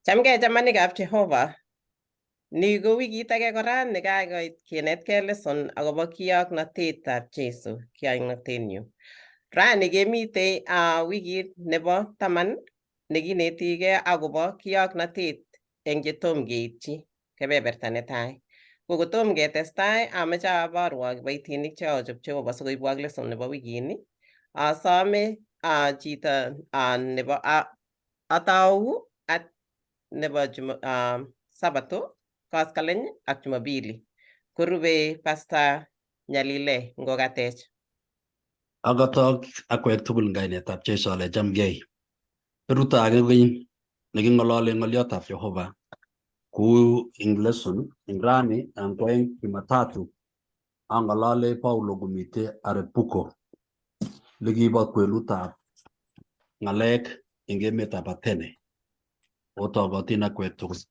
Chamgei chamanikab Jehova. Ni ko wikit age kora nekakoit kenetkei lesson akobo kiyoknotetab Jesu, kiyoknotenyu. Rani kemitei wikit nebo taman nekinetigei akobo kiyoknotet eng chetom keityi kebeberta netai. Ko kotom ketestai amoche aborwok kiboitinik chekochob Jehova sikoibwok lesson nebo wikini. Asome chito nebo atou ak nebo Sabato, Koskoleny ak Jumapili. Korube Pastor Nyalile ngokatech. Akotok akwek tugul eng kainetab Jesu ale chamgei. Beruto age kokeny neking'olole ng'oliotab Jehova kou eng lesson eng rani anan ko eng Jumatatu ang'olole Paulo komite Arepuko nekibo kwenutab ng'alek eng emetab Athene. Otogotin akwek tugul.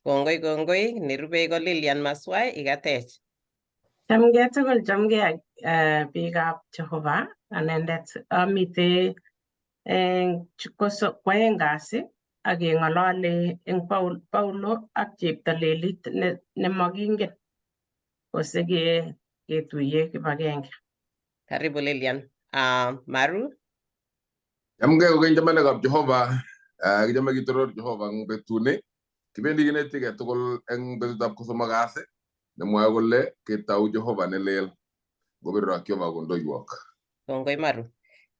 Kongoi kongoi, nerube ko Lilian Maswai ikatech. Chamgei tugul, chamgei biikab Jehova. Anendet amite eng kwoeng kasi ak keng'olole eng Paulo ak cheptolelit nemokingen kosiketuiye kibagenge. Karibu Lilian. Maru? Chamgei kokeny chamanikab Jehova. Kichome kitoror Jehova eng betuni. Kibendi kinetigei tugul eng betutab kosomok kasi nemwoe kole ketou Jehova nelel ngobirorok Jehova kondoiwok. Kongoi Maru.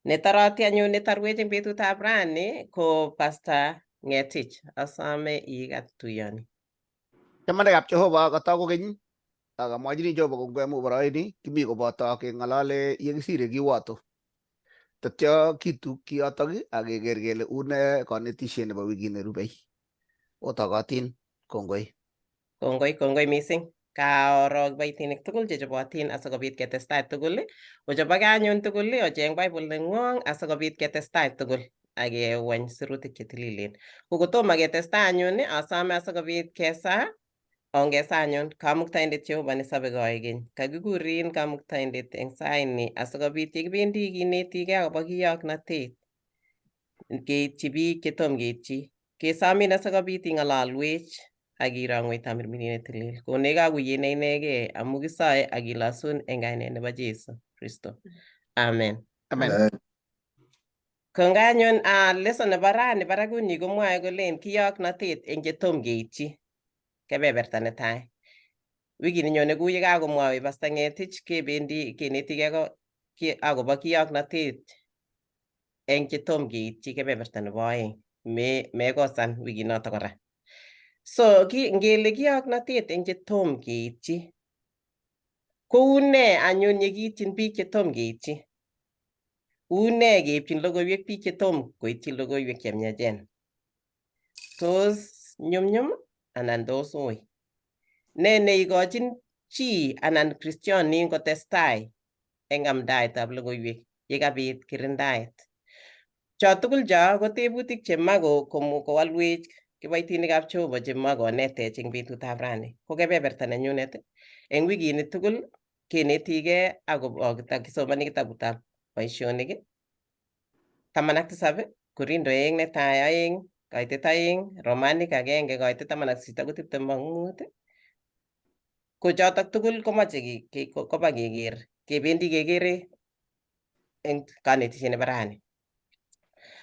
Netoroti anyun netorwech eng betutab rani ko Pastor Ngetich. Asome ikat tuyoni. Chamanikab Jehova kotok kokeny akamwochini Jehova kongoi amu boroini kimi koboto keng'olole yekisire kiwoto. Tetyo kituk kiyotok ak keker kele une konetisiet nebo wikit nerubei. Otokotin kongoi. Kongoi kongoi mising. Kaoro kiboitinik tugul chechobotin asikobit ketestai tugul. Ochoboke anyun tugul, ocheng Bible neng'wong asikobit ketestai tugul ak kewany sirutik chetililen. Ko kotomo ketestai anyun, asome asikobit kesaa. Ongesa anyun Kamuktaindet Jehova nesobe koikeny. Kakikurin Kamuktaindet eng saini asikobit yekibendi kinetigei akobo kiyoknotet keityi biik chetom keityi. Kesomin asikobit ing'ololwech ak irongwech tamirmiriet netilil. Konech kakuyet ne inegei amu kisoe ak kilosun eng kainet nebo Jesu Kristo. Amen. Amen. Kongoi anyun lesson nebo rani barakunyi komwoe kolen kiyoknotet eng chetom keityi kebeberta netai. Wikini nyone kou yekakomwowech Pastor Ngetich kebendi kinetigei akobo kiyoknotet eng chetom keityi kebeberta nebo oeng. Mekosan wikinoto kora. So ngele kiyoknotet eng chetom keityi koune anyun yekiityin biik chetom keityi? Une keipchin logoiwek biik chetom koityi logoiwek chemiachen? Tos nyumnyum anan tos ui? Ne neikochin chi anan kristionin kotestai eng amdaetab logoiwek yekabit kirindaet? Cho tugul cho ko tebutik chema kowalwech kiboitinikab Jehova chema konetech eng betutab rani. Ko kebeberta nenyunet eng wikini tugul kenetigei akobo kisomoni kitabutab Boisionik 17, Korindo 2 netai 2, kaitet 2, Romanik 1, kaitet 18 akoi 25. Ko chotok tugul komoche koba keker, kebendi kekere eng kanetisiet nebo rani.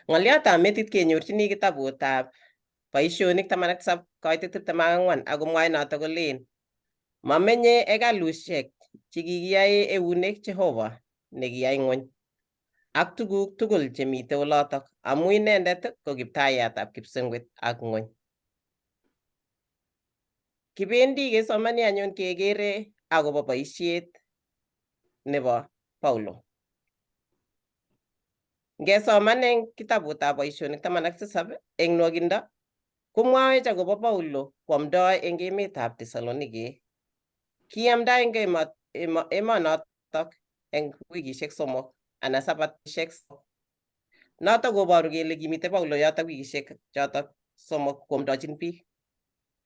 Ng'oliotab metit kenyorchini kitabutab Boisionik 17 kaitet 24 akomwoe noto kolen mamenye hekalusiek chekikiyae eunek Jehova nekiyai ng'wony ak tuguk tugul chemite olotok amu inendet ko kiptaiyatab kipsengwet ak ng'wony. Kibendi kesomoni anyun kekere akobo boisiet nebo Paulo. Ngesoman eng kitabutab Boisionik 17 eng nwokindo komwoech akobo Paulo kwomdoi eng emetab Thessaloniki. Kiamda eng emonotok eng wikisiek 3 anan sabatisiek. Notok koboru kele kimite Paulo yotok wikisiek chotok 3 kwomdochin biik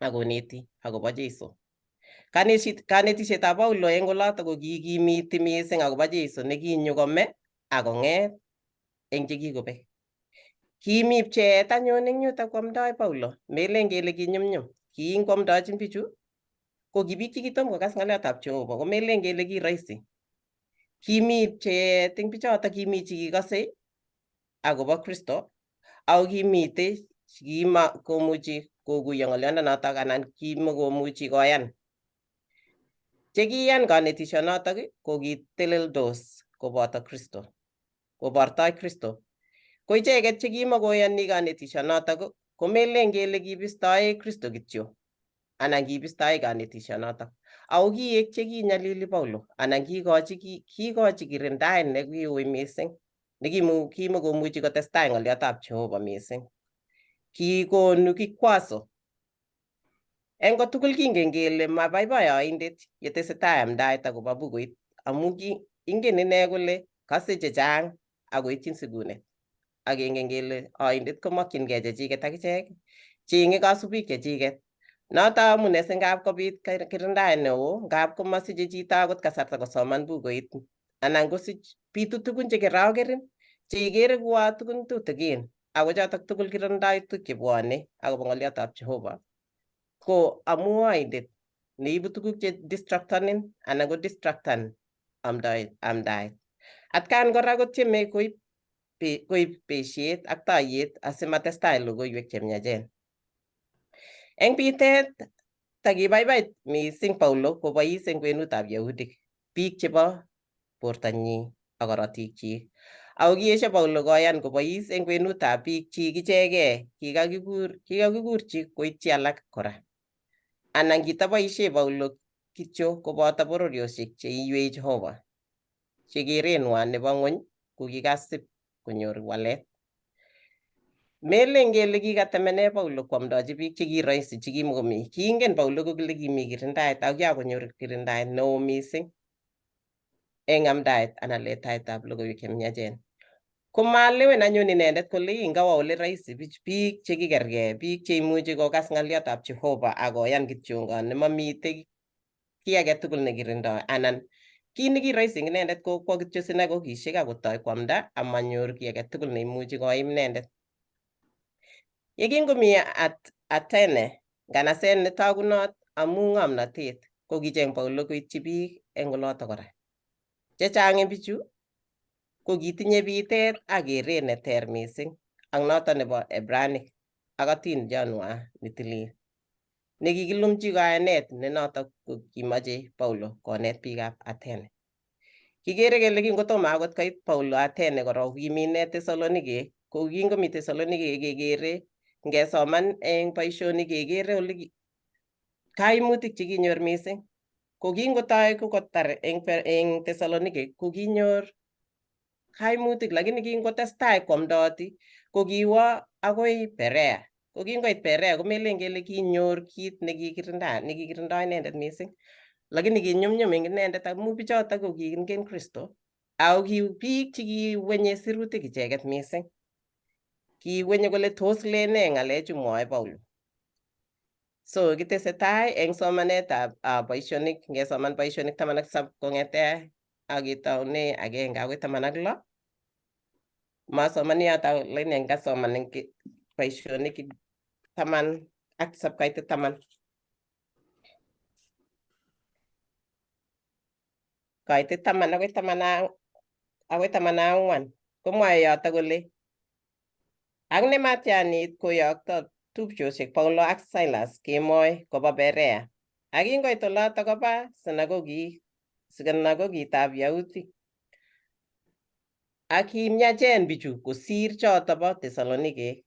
ak koneti akobo Jesu. Kanetisietab Paulo eng olotok ko kikimiti mising akobo Jesu nekinyo kome ak kong'et eng chekikobek. Kimi pcheet anyun eng yutok kwamdoi Paulo, melen kele kinyumnyum, kiinkwamdochin bichu ko ki biik chekitom kokas ng'oliotab Jehova komelen kele ki rahisi. Kimi pcheet eng bichotok, kimi chekikose akobo Kristo ako kimitei chekimakomuchi kokuyo ng'oliondonotok anan kimakomuchi koyan. Chekiyan kanetishonotok ko kiteleldos koboto Kristo, kobortoi Kristo. Ko icheket chekimakoyoni kanetishonotok komelen kele kibistoe Kristo kityo anan kibistoe kanetishonotok. Ako kiek chekinyalili Paulo anan kikochi kirindaet nekiui mising nekimakomuchi kotestai ng'oliotab Jehova mising. Kikonu kikwaso. Eng kotugul kingen kele mabaibai oindet yetesetai amdaet akobo bukuit amu ingen ine kole kase chechang akoityin sikunet. Ak kengen kele oindet komokyingei chechiket akichek, cheng'e kasubik chechiket. Noto amune si ngap kobit kirindaet neo, ngap komasiche chito akot kasarta kosoman bukuit anan kosich bitu tugun chekerokerin cheikere kuo tugun tutikin ako chotok tugul kirindaituk chebwone akobo ng'oliotab Jehova ko amu oindet neibu tuguk che distractonin anan ko distractan amdaet. Atkan kora kotieme koib besiet ak toiyet asimatestai logoiwek chemiachen. Eng bitet takibaibai mising Paulo kobois eng kwenutab Yahudik, biik chebo bortanyi ak korotikchik. Ako kiesho Paulo koyan kobois eng kwenutab biikchik ichegei kikakikurchi koityi alak kora. Anan kitaboisie Paulo kityo koboto bororiosiek cheiywei Jehova, che kerenwan nebo ng'wony kokikasib konyor walet. Melen kele kikatemene Paulo kwamdochi biik chekiroisi chekimokomi. Kiingen Paulo kole kimi kirindaet ako kiakonyor kirindaet neo mising eng amdaet anan letaetab logoiwek chemiachen. Komalewen anyun inendet kole ingawa ole rahisi biik chekikergei, biik cheimuchi kokas ng'oliotab Jehova akoyan kityongon nemomitei kiy age tugul nekirindoi anan kit nekiroisi eng inendet ko kwo kityo sinagogishek akotoi kwamda amanyor kiy age tugul neimuchi koim inendet. Yekingomi Athene, nganaset netagunot amu ng'omnotet, ko kicheng Paulo koityi biik eng oloto kora. Chechang eng bichu ko kitinye bitet ak keret neter mising ak noto nebo Hebranik ak atindionwa netilil nekikilumchi kayanet ne notok ko kimoche Paulo konet biikab Athene. Kikere kele kingotomo akot koit Paulo Athene korok kokimi ine Thessaloniki, ko kingomi Thessaloniki kekere ngesoman eng boisionik kekere ole kaimutik chekinyor mising. Ko kingotoi kokotar eng Thessaloniki ko kinyor kaimutik lakini kingotestai kwamdoti ko kiwo akoi Berea. Ko kingoit Berea komelen kele kinyor kit nekikirindoi inendet mising. Lakini kinyumnyum eng inendet amu bichotok ko kiingen Kristo ako ki biik chekiwenye sirutik icheket mising. Kiwenye kole tos len nee ng'alechu mwoe Paulo. So kitesetai eng somanetab boisionik, ngesoman boisionik 17 kong'ete ak ketoune 1 akoi 16. Masomani yoto lakini ngasoman eng boisionik 17 kaitit 10. Kaitit 10 akoi 14 komwoe yoto kole ak nematianit koyokto tupchosiek Paulo ak Silas kemoi koba Berea. Ak kingoit oloto koba sinagogitab Yahudi. Ak kimiachen bichu kosir choto bo Thessaloniki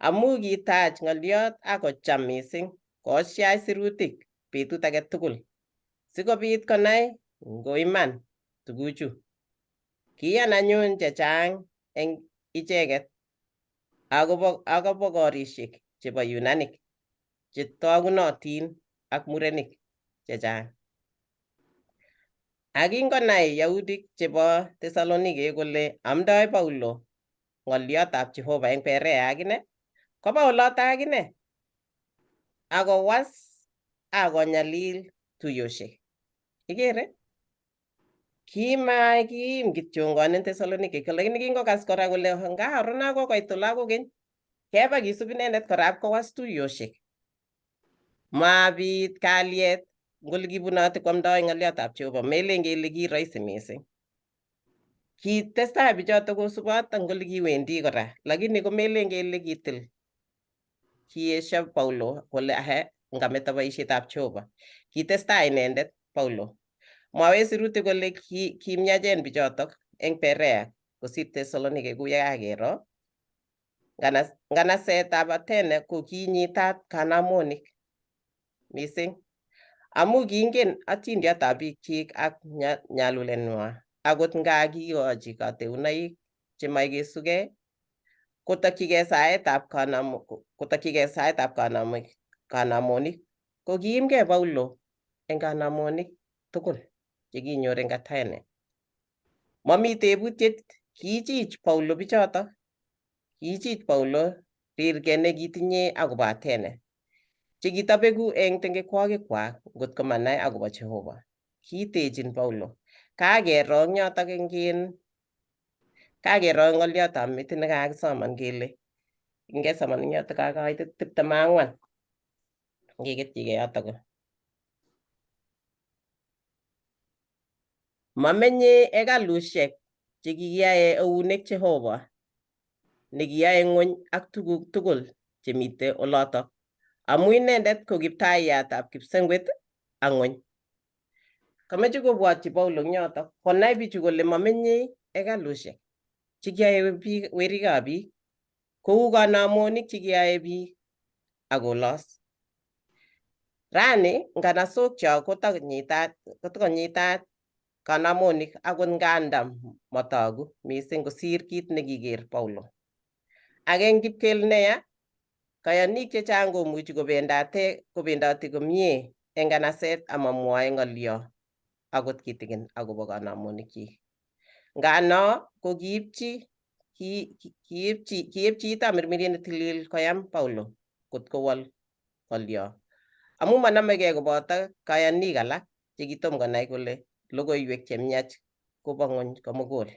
amu kitach ng'oliot ak kocham mising kosiach sirutik betut age tugul sikobit konai ngoiman tuguchu. Kiyan anyun chechang eng icheket akobo korishek chebo Yunanik chetogunotin ak murenik chechang. Ak kingonai Yahudik chebo Thessaloniki kole amdoi Paulo ng'oliotab Jehova eng Berea akine, koba oloto akine akowas akonyalil tuiyosiek. Ikere? Kimakiim kityongon en Thessaloniki, lakini kingokas kora kole nga orona kokoit olo kokeny, keba kisub inendet kora kowas tuiyoshek. Mabit kalyet ngoli kibunoti kwamdoi ng'olyotab Jehova, melen kele ki rahisi mising. Kitestai bichoto kosubot ngoli kiwendi kora, lakini komelen kele kitil. Kiesho Paulo kole ahe ngameto boisietab Jehova. Kitestai inendet Paulo. Mwawech sirutik kole kimiachen bichotok eng Perea kosir Thessaloniki kou yekakero. Nganasetab Athene ko kinyitat kanamonik mising amu kingen atindiotab biikchik ak nyalulenwa akot nga kiikochi kateunaik chemaikesugei kotokyigei saetab kanamonik ko kiimgei Paulo eng kanamonik tugul chekinyor eng Athene. Mami tebutiet kiichich Paulo bichotok. Kiichich Paulo rirge nekitinye akobo Athene chekitabeku eng tengekwokikwak ngot komanai akobo Jehova. Kiitechin Paulo. Kakero eng yotok kakero eng ng'oliotab metit nekakisoman kele ngesoman eng yotok kakait 24 ngeketchigei yotok. Mamenye hekalushek chekikiyae eunek Jehova nekiyae ng'wony ak tuguk tugul chemite olotok amu inendet ko kiptaiyatab kipsengwet ak ng'wony. Kameche kobwotyi Paulo eng yotok konai bichu kole mamenye hekalushek chekiyae biik werikab biik kou kanamonik chekiyae biik akolos. Rani nganasokcho kotakonyitat kanamonik akot nganda matagu mising kosir kit nekiker Paulo. Ak eng kipkel neya, kayanik chechang komuchi kobendati komie eng nganaset amamwoe ng'olyo akot kitikin akobo kanamonikchik. Ngano ko kiipchi tamirmiriet netilil koyam Paulo kot kowol ng'olyo. Amu manamegei koboto kayanik alak chekitom konai kole logoiwek chemiach kobo ng'ony komugul.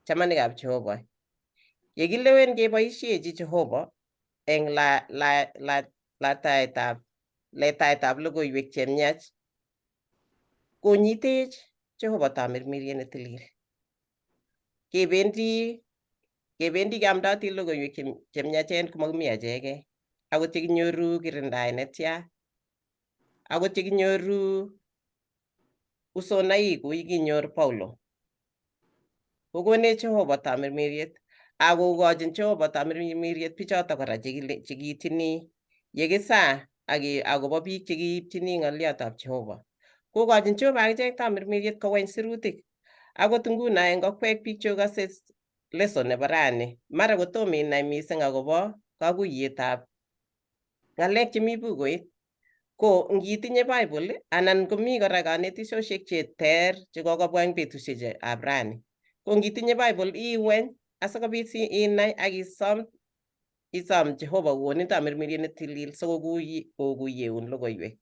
Chamanikab Jehova, yekilewen keboisiechi Jehova eng letaetab logoiwek chemiach konyitech Jehova tamirmiriet netilil. Kebendi keamdoti logoiwek chemiachen komakimi achegei. Akot yekinyoru kirindaet netya, akot yekinyoru usonaik kou yekinyor Paulo. Kokonech Jehova tamirmiriet ak kokochin Jehova tamirmiriet bichotok kora chekiityini yekisaa akobo biik chekiipchini ng'oliotab Jehova. Kokochin Jehova akichek tamirmiriet koweny sirutik. Akot nguno eng okwek biik cheokose lesson nebo rani, mara kotom inai mising akobo kakuiyetab ng'alek chemi bukuit, ko ngitinye Bible anan komi kora kanetisosiek cheter chekokobwa eng betusiekab rani. Ko ngitinye Bible iweny asikobit inai ak isom Jehova kokonin tamirmiriet netilil sikokuyeun logoiwek.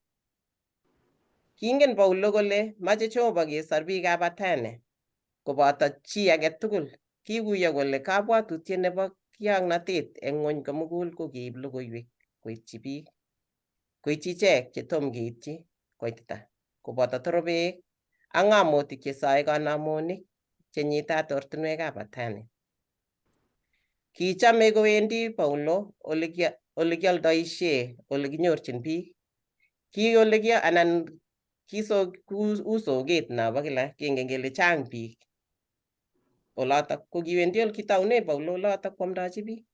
Kingen Paulo kole mache Jehova kesor biikab Athene koboto chi age tugul. Kikuyo kole kabwatutiet nebo kioknotet eng ng'wony komugul ko keib logoiwek koityi biik, koityi ichek chetom keityi koitita, koboto torobek ak ng'amotik chesoe kanamonik chenyitat ortinwekab Athene. Kichame kowendi Paulo ole kioldoisie ole kinyorchin biik. Ki ole anan u soket nobo kila kengen kele chang biik olotok ko kiwendi ole kitoune Paulo olotok kwamdochi biik.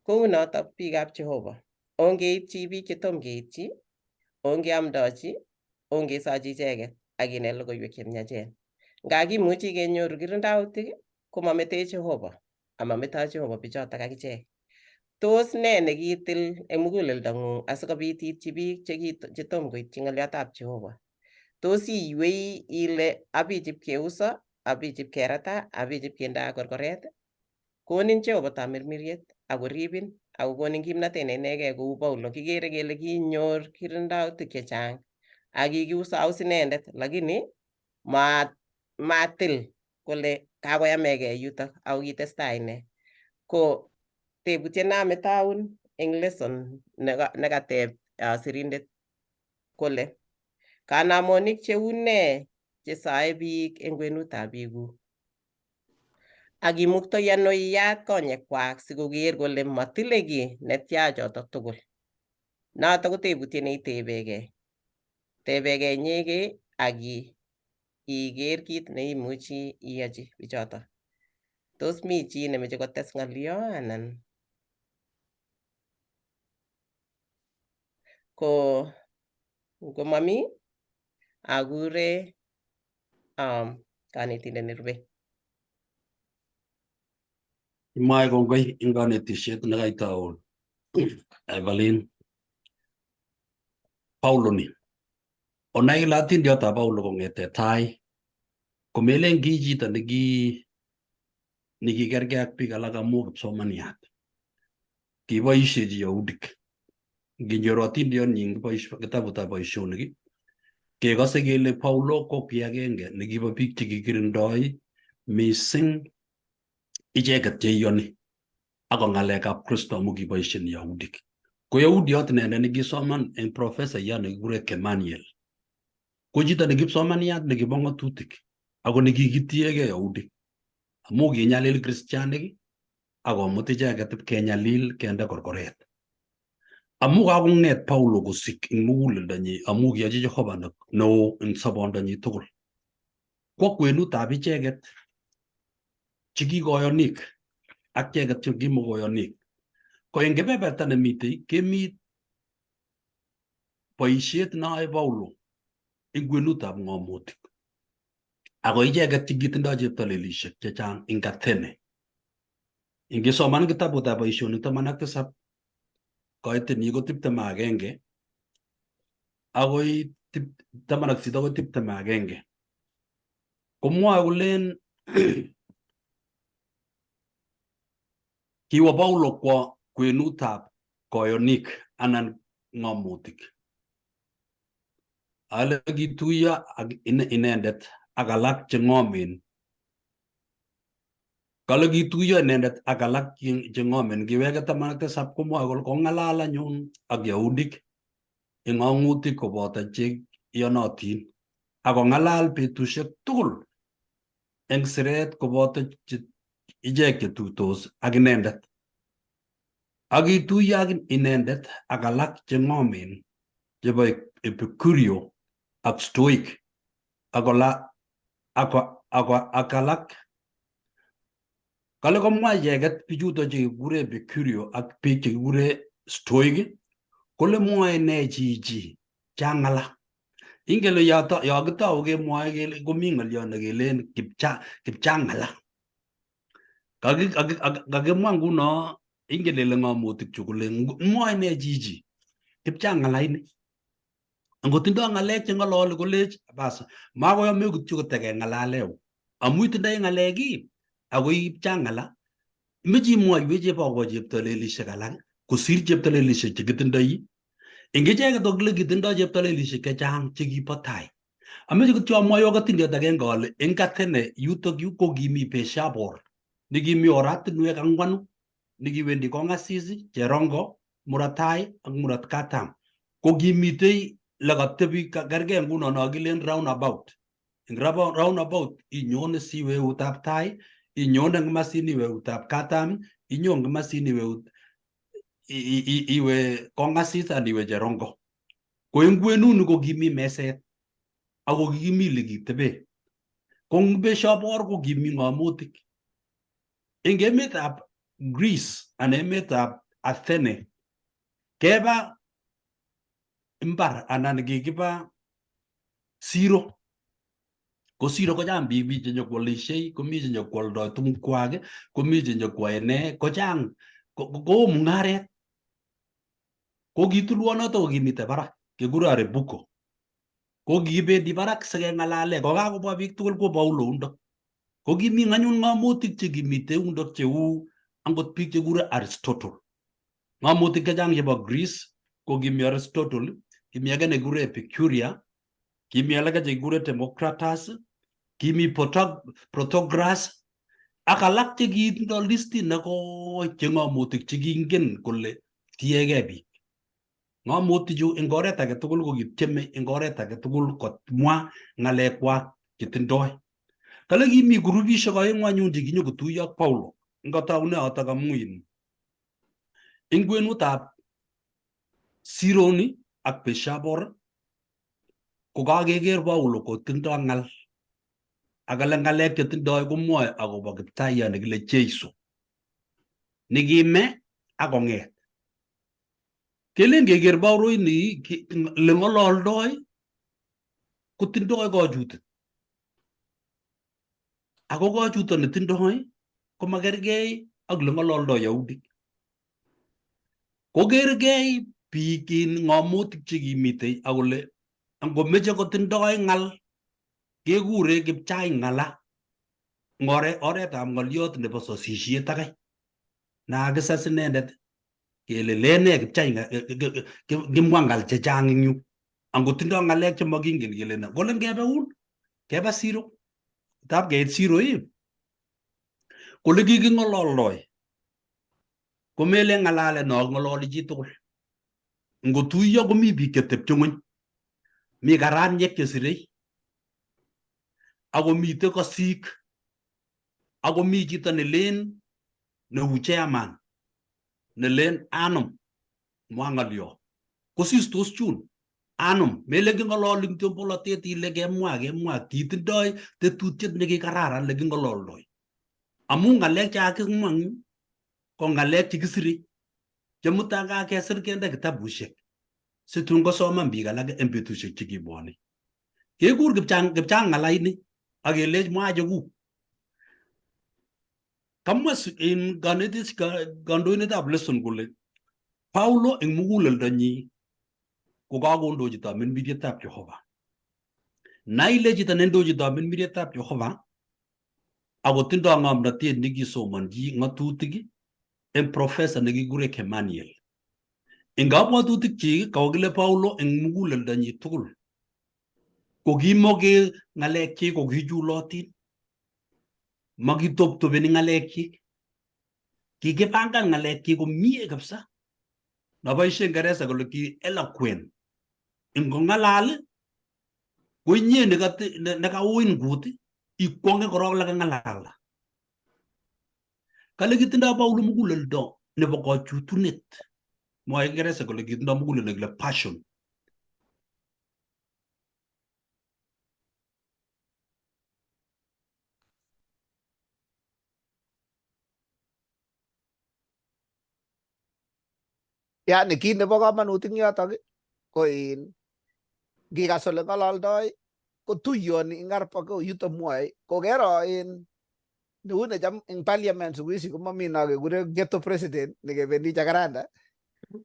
Kou notok biikab Jehova. Ongeityi biik chetom keityi, ongeamdochi, ongesochi icheket ak kinet logoiwek chemiachen. Nga kimuchi kenyoru kirindautik komametech Jehova amametoi Jehova bichotok akichek. Tos ne nekitil eng muguleldong'ung asikobit ityi biik chetom koityi ng'oliotab Jehova? Tos iywei ile abich ipkeuso, abich ipkerata, abich ipkendaa korkoret? Konin Jehova tamirmiriet akoribin akokonin kimnatet ne inegei kou Paulo. Kikere kele kinyor kirindautik chechang ak kikiusaus inendet lakini Matil kole kakoyamegei yutok ako kitestai ine. Ko tebutiet nametaun eng lesson nekateb sirindet kole kanamonik cheu nee chesoe biik eng kwenutab biikuk? Ak imuktoi ano iyat konyekwak sikoker kole matile kiy netya chotok tugul? Notok ko tebutiet neitebegei. Tebegei inyegei ak iker kit neimuchi iyochi bichotok. Tos mi chi nemeche kotes ng'olyo anan ko ngomami akure kanetindet nerube. Imwae kongoi eng kanetishet nekaitaun Evelyn. Paulo ni. Onai kile atindiotab Paulo kong'ete tai komelen ki chito nekikergei ak biik alak amu kipsomaniat. Kiboishechi Yahudik. Nginyoru atindionyi eng kitabutab boisionik kekose kele Paulo ko ki agenge nekibo biik chekikirindoi mising icheket cheiyoni ako ng'alekab Kristo amu kiboisien Yahudik. Ko Yahudiot inendet nekisoman eng profesaiyat nekikure Gemaniel. Ko chito nekipsomaniat nekibo ng'atutik ako nekikitiegei Yahudik amu kinyalil kristianik akomut icheket ipkenyalil kende korkoret. Amu kakong'et Paulo kosik eng muguleldonyi amu kiyochi Jehova neo eng sobondonyi tugul. Kwo kwenutab icheket chekikoyonik ak icheket chekimokoyonik. Ko eng kebeberta nemitei kemi boisiet neoe Paulo eng kwenutab ng'omutik. Ako icheket chekitindoi cheptolelishek chechang eng Athene. Ingisoman kitabutab boisionik 17 koitin ko 21 akoi 18 akoi 21 komwoe kolen kiwo Paulo kwo kwenutab koyonik anan ng'omutik. Ale kituiyo ak inendet ak alak che ng'omen. Kale kituiyo inendet ak alak che ng'omen. Ngiweke 17 komwoe kole kong'alal anyun ak Yahudik eng ng'ong'utik koboto che iyonotin ak kong'alal betusiek tugul eng siret koboto ichek chetuitos ak inendet. Ak kituiyo ak inendet ak alak che ng'omen chebo Epikurio ak Stoik ak alak. Kale komwa icheket bichuto chekikure Epikurio ak biik chekikure Stoik kole mwoe nee chichi chang alak. Ingen le yo kitou kemwoe kele komi ng'olyo nekelen kipchang'ala. Kakimwa nguno ingen ile ng'omutik chu kole mwoe nee chichi kipchang'ala ini. Angotindoi ng'alek cheng'ololi kolech bas makoyome kityo kotekeng'alaleu amu itindoi ng'alek ii ako ipchang'ala imeche imwoiwech chebo cheptolelishek alak kosir cheptolelishek chekitindoi. Eng icheket ko kile kitindoi cheptolelishek chechang chekibo tai. Ameche kityo amwoiwok atindiot agenge ale eng Athene yutok yu ko kimi Peshabor nekimi oratinwek angwanu nekiwendi Kongasis, Cherongo, Murot Tai ak Murot Katam. Ko kimitei lekatebi kergei nguno no kilen roundabout. Eng roundabout inyone siwe eutab tai, inyone eng komasin iwe eutab katam, inyo eng komasin iwe iwe Kongasis and iwe Cherongo. Ko eng kwenuni ko kimi meset ako kikimi lekitebe. Ko eng Peshabor ko kimi ng'omutik. Eng emetab Greece anan emetab Athene keba imbar anan kikiba siro. Ko siro kochang biik, mi chenyokwolishei, komi chenyokwaldoi tugukwak, komi chenyokwoe nee, kochang koo mung'aret. Ko kitulwonoto ko kimitei barak, kikure Arebuko. Ko kikibendi barak sikeng'alale, kokakobwa biik tugul kwo Paulo yundo. Ko kimi anyun ng'omutik chekimitei yundok cheu angot biik chekure Aristotle. Ng'omutik chechang chebo Greece ko kimi Aristotle, kimi age nekikure Epicuria, kimi alake chekikure Democritus, Kimi Protogras ak alak chekitindoi listit nekoi che ng'omutik chekingen kole tiegei biik. Ng'omutichu eng oret age tugul ko kityeme eng oret age tugul komwa ng'alekwak chetindoi. Kale kimi grupishek oeng'u anyun chekinyokotuiyo ak Paulo ngataune yotok amu in eng kwenutab Sironi ak Peshabor ko kakeker Paulo kotindoi ng'al ak kale ng'alek chetindoi komwoe akobo kiptayat nekile Jeiso nekime ak kong'et. Kelen keker Paulo ini le ng'ololdoi kotindoi kochutet. Ako kochuto netindoi komakergei ak le ng'ololdoi Yahudik. Kokergei biik in ng'omutik chekimitei ak kole angomeche kotindoi ng'al kekure kipchai ng'ala ng'ore oretab ng'oliot nebo sosisiet akai nakakisas inendet kele lene kipchai kimwa ng'al chechang eng yu angotindoi ng'alek chemakingen kele ne kole ngebe un keba siro tab keit siro ii kole kiking'ololdoi komelen ng'alalet no ng'ololi chitugul ngotuiyo komi biik chetepche ng'weny mi karaniek chesirei akomite kosik akomi chito nelen neu chairman nelen anom mwa ng'olyo kosistos chun anom melen king'ololi kityo bolotet ile kemwa kemwa kitindoi tetutiet nekikararan leking'ololdoi amu ng'alek chekakimwa eng yu ko ng'alek chekisirei chemutai kakesir kende kitabushek situn kosoman biik alak en betusiek chekibwone. Kekur kipchang'alaini ak kelech mwa chekuk. Kamwa in kanetis kandoindetab lesson kole Paulo eng muguleldonyi ko kakondochi tamirmirietab Jehova. Nai ile chito nendochi tamirmirietab Jehova akotindoi ng'omnotet nekisomonji ng'atutik eng professor nekikure Kemaniel. Eng kabwatutikchik kakile Paulo eng muguleldonyi tugul kokimoke ng'alekchik kokichulotin makitoptopeni ng'alekchik kikipangan ng'alekchik komie kabisa naboishe Ingeresa kole ki eloquent ingong'alal ko inye nekauin kut ikwonge korok lekang'alalda kale kitindoi Paulo muguleldo nebo kochutunet mwoe Kiingeresa kole kitindoi muguleldo nekile passion. Yani kit nebo komonut eng yotok ko in ngikas ole ng'ololdoi ko tuyoni eng arpa ko yuto mwoe ko kero in neu necham eng parliament siku hizi komomi no kekure ghetto president nekebendi Jacaranda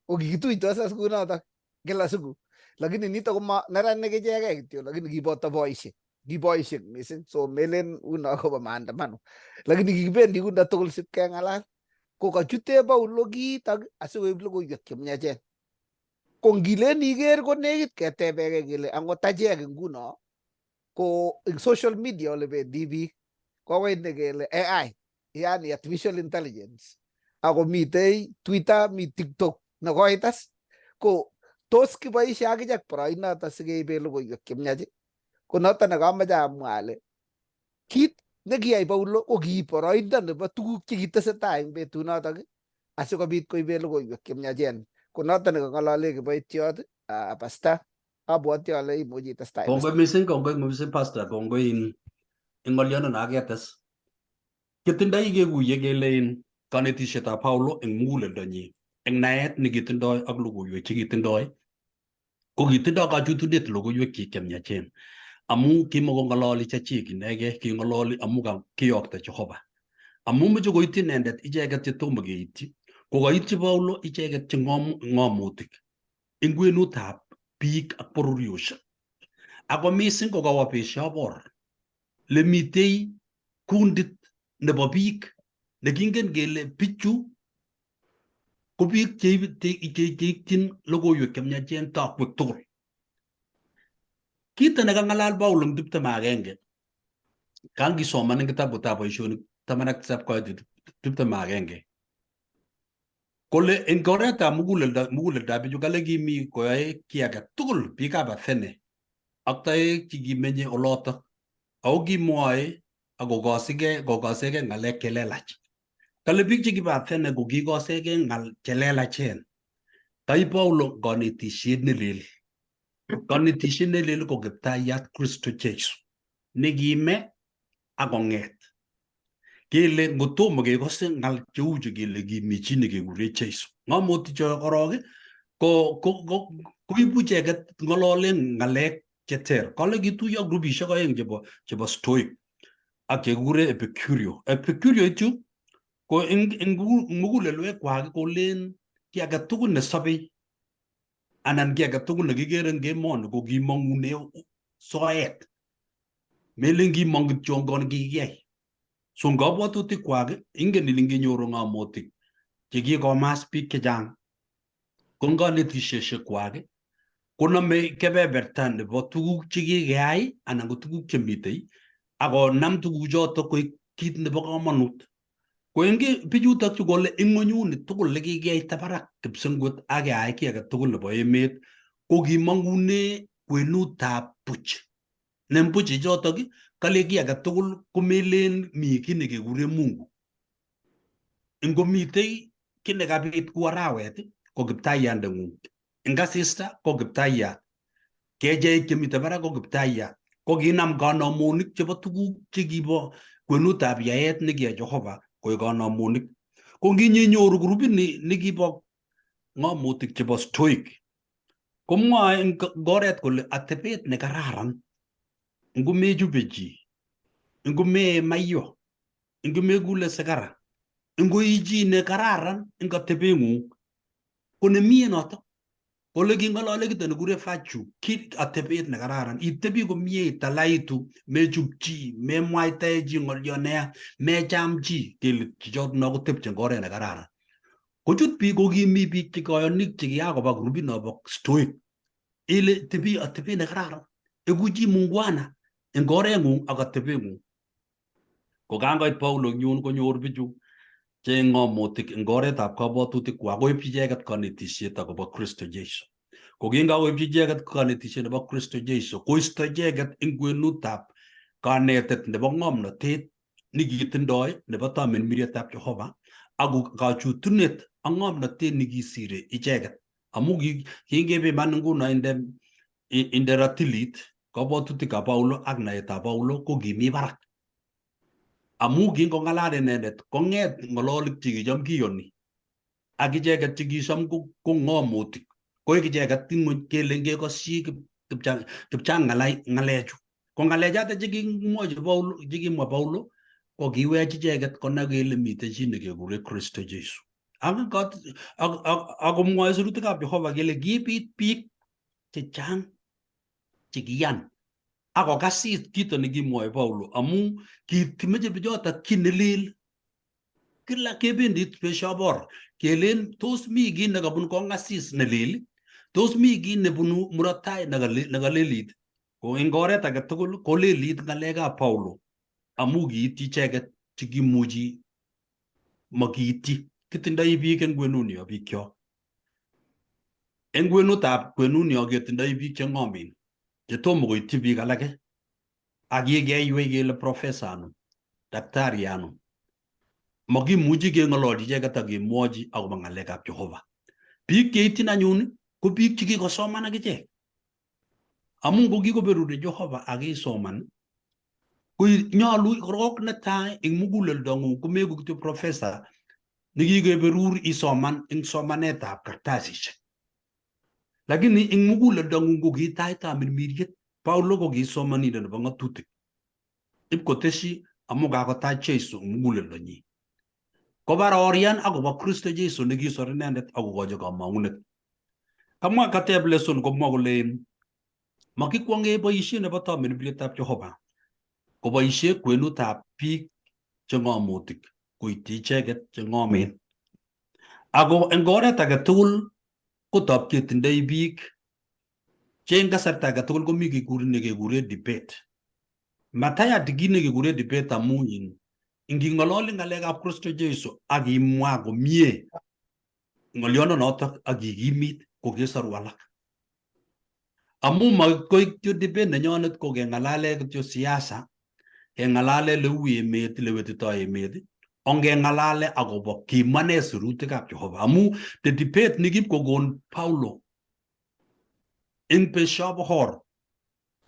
ko kikituitos as kunotok kila siku lakini nito koma neranik ichegei kityo lakini kiboto boisiek ki boisiek missing so melen uno kobo maandamano lakini kikibendi kundo tugul sip keng'alal ko kachute Paulo kiitok asikoib logoiwek chemiachen ko ngilen iker ko nekit ketebeke kele angot achek nguno ko eng social media ole bendi biik kokoit nekele AI yani artificial intelligence ako mitei Twitter mi TikTok nekoitas ko tos kiboisie akichek boroinoto sikeibe logoiwek chemiach ko noto nekamoche amwa ale kit nekiyai Paulo ko kiib boroindo nebo tuguk chekitesetai eng betunotok asikobit koibe logoiwek chemiachen ko noto nekang'olole kiboitiot pasta abwoti ale imuchi itestai. Kongoi mising, kongoi mising pastor, kongoi in ng'olyondo nakaketes. Kitindoi kekuye kele in kanetishetab Paulo eng muguleldonyi eng naet nekitindoi ak logoiwek chekitindoi ko kitindoi kachutunet logoiwekchik chemiachen amu kimokong'ololi chechik inegei king'ololi amu kiyokto Jehova amu moche koityi inendet icheket chetomo keityi kokaityi Paulo icheket che ng'omutik eng kwenutab biik ak bororiosiek ako mising kokawa Peshawar lemitei kundit nebo biik nekingen kele bichu ko biik cheityin logoiwek chemiachen tokwek tugul. Kito nekang'alal Paulo eng 21 Kangisoman eng kitabutab boisionik 17 koitit 21 kole eng oretab muguleldo muguleldab bichu kale kimi koyoe kiy age tugul biikab Athene ak toek chekimenye olotok ako kimwoe ak kokosigei kokosekei ng'alek chelelach. Kale biik chekibo Athene ko kikosekei ng'al chelelachen. Kaib Paulo konetisiet nelel. Konetisiet nelel ko kiptayat Kristo Jesu nekime ak kong'et. Kele ngotomo kekose ng'al cheu chu kele kimi chi nekekure Jesu. Ng'omotik cho korok ko koibu icheket ng'ololen ng'alek cheter. Kale kituiyo grupishek oeng chebo Stoic ak chekikure Epicurio. Epicurio ichu ko eng mugulelwek kwak kolen ki age tugul nesobei anan ki age tugul nekikere eng emoni ko kimong'une soet. Melen kimong kityongon kikiyai. So eng kabwatutik kwak ingen ile nginyoru ng'omotik chekikomas biik chechang ko eng konetisiosiek kwak konome kebeberta nebo tuguk chekikeyai anan ko tuguk chemitei akonam tuguchoto koik kit nebo komonut. Ko eng bichutok chu kole ing'wenyuni tugul nekikiyaita barak kipsengwet ak keyai kiy age tugul nebo emet ko kimong'une kwenutab buch. Ne mbuch ichotok kale kiy age tugul komelen mi kiy nekekure Mungu. Ngomitei kiy nekabit ku arawet ko kiptaiyandeng'ung. Eng asista ko kiptaiyat. Kecheik chemite barak ko kiptaiyat. Ko kinam kanamonik chebo tuguk chekibo kwenutab yaet nekiyai Jehova koik kanamonik. Ko nginyenyoru grupini nekibo ng'omutik chebo Stoic komwoe eng oret kole atebet nekararan ngomechube chi, ngomee maiyo, ngomekule sigara, ngoi chi nekararan eng atebeng'ung ko nemie noto. Kole king'olole kito nekure virtue, ki atebet nekararan, itebi komie italaitu, mechub chi, memwaitae chi ng'olyo neya, mecham chi, kele chichot no kotepche eng oret nekararan. Kochut biik ko kimi biik che koyonik chekikakoba grupit nobo Stoic. Ile tebi atebet nekararan, iku chi mungwana eng oreng'ung ak atebeng'ung. Ko kangoit Paulo eng yun konyor bichu che ng'omotik eng oretab kabwatutik kwak koibchi icheket konetisiet akobo Kristo Jesu. Ko kingakoibchi icheket konetisiet nebo Kristo Jesu koisto icheket eng kwenutab kanetet nebo ng'omnotet nekitindoi nebo tamirmirietab Jehova ak kachutunet ak ng'omnotet nekisire icheket. Amu kingepiman nguno inde ratilit kabwatutikab Paulo ak naetab Paulo ko kimi barak. Amu kingong'alal inendet kong'et ng'ololik chekicham kiyoni ak icheket chekicham ko ng'omotik koik icheket ing'weny kele ngekosyi kipchang ng'alechu. Ko ng'alechoto chekimwochi Paulo chekimwa Paulo ko kiwech icheket konai kele miten chi nekekure Kristo Jesu. Ak komwoe sirutikab Jehova kele kibit biik chechang chekiyan ak kokasit kito nekimwoe Paulo amu kimoche bichotok kiy nelel. Kila kebendi besio bor kelen tos mi kiy nekabun kong'asis nelel, tos mi kiy nebunu murot tai nekalelit. Ko eng oret age tugul kolelit ng'alekab Paulo amu kiityi icheket chekimuchi makiityi. Kitindoi biik eng kwenunyo biikyok. Eng kwenutab kwenunyo ketindoi biik che ng'omen chetomo koityi biik alake ak kikeiwei kele professor anum, daktari anum. Makimuchi keng'ololchi icheket ak kemwochi akobo ng'alekab Jehova. Biik cheityin anyun ko biik chekikosoman akichek. Amu ngokikoberuri Jehova ak isoman ko nyolu korok netai eng muguleldong'ung komeku kityo professor nekikeberur isoman eng somanetab kartasisiek. Lakini eng muguleldong'ung ko kitai tamirmiriet. Paulo ko kisomanindet nebo ng'atutik. Ipkoteshi amu kakotach Jesu eng muguleldonyi. Kobarorian akobo Kristo Jesu nekisor inendet akokochi kamang'unet. Kamwa kateb lesson komwa kole makikwong'e boisiet nebo tamirmirietab Jehova koboisie kwenutab biik che ng'omotik koityi icheket che ng'omen. Ako eng oret age tugul kotob ketindoi biik che eng kasarta age tugul komi kikurin nekekure debate. Matayat kit nekikuren debate amu in inging'ololi ng'alekab Kristo Jesu ak imwa komie ng'oliondonotok ak ikimit ko kesoru alak. Amu makoi kityo debate nenyonet ko keng'alale kityo siasa, keng'alale leu emet, lewetitoi emet, ongeng'alale akobo kimwa nee sirutikab Jehova. Amu the debate nekipkokon Paulo eng Peshawar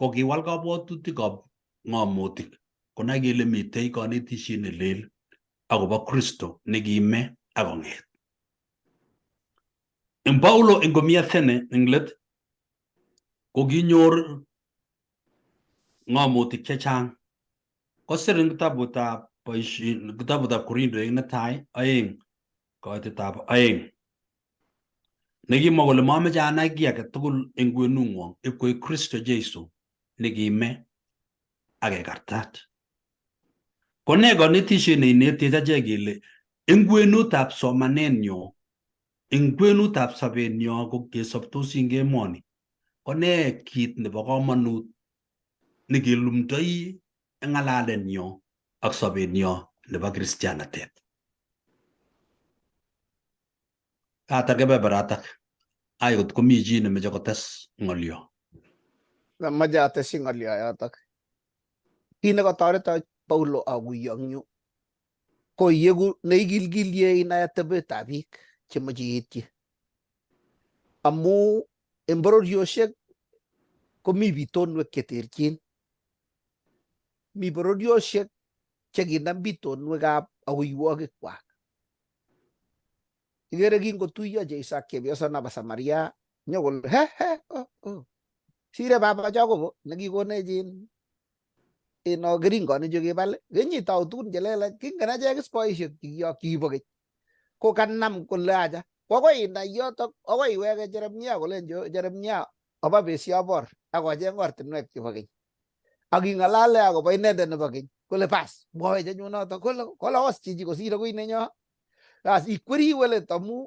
ko kiwal kabwatutikab ng'omotik konai kele mitei konetisiet ne lel akobo Kristo nekime akong'et. Eng Paulo eng komi Athene eng let ko kinyor ng'omotik chechang kosir eng kitabutab boisiet kitabutab Korindoek netai 2 koitetab 2 nekimwa kole mameche anai kiy age tugul eng kwenung'wong ip koik Kristo Jesu nekime ak kekartat. Ko nee konetisiet neinetech achek kele eng kwenutab somanenyo, eng kwenutab sobenyo ko kesobtosi eng emoni, ko nee kit nebo komonut nekelumdoi eng ng'alalenyo ak sobenyo nebo kristianatet. Katar kebeberatak. Ai kot komi chi nemeche kotes ng'olyo. Amache atesyi ng'olyo yotok. Kit nekatoreto Paulo akuyo eng yu ko yeku neikilkilie inai atebetab biik chemoche iityi. Amu eng bororiosiek komi bitonwek cheterchin. Mi bororiosiek chekinam bitonwekab akoiwokikwak. Ikere kingotuiyo Jesu ak chepyoso nobo Samaria nyokole he he oh, oh. Sire baba Jacobo nekikonech in ino keringonik chu kibal kenyitau tugun chelelach kingen achek is boisiek chikiyok chikibo keny ko kanam kole acha akoi inai yotok akoi iweke Jeremia kolen Jeremia oba besio bor ak ocheng ortinwek chebo keny ak ing'alale akobo inendet nebo keny kole bas mwawech anyun notok kole kole os chichi kosir akoi nenyo As ikweri welet amu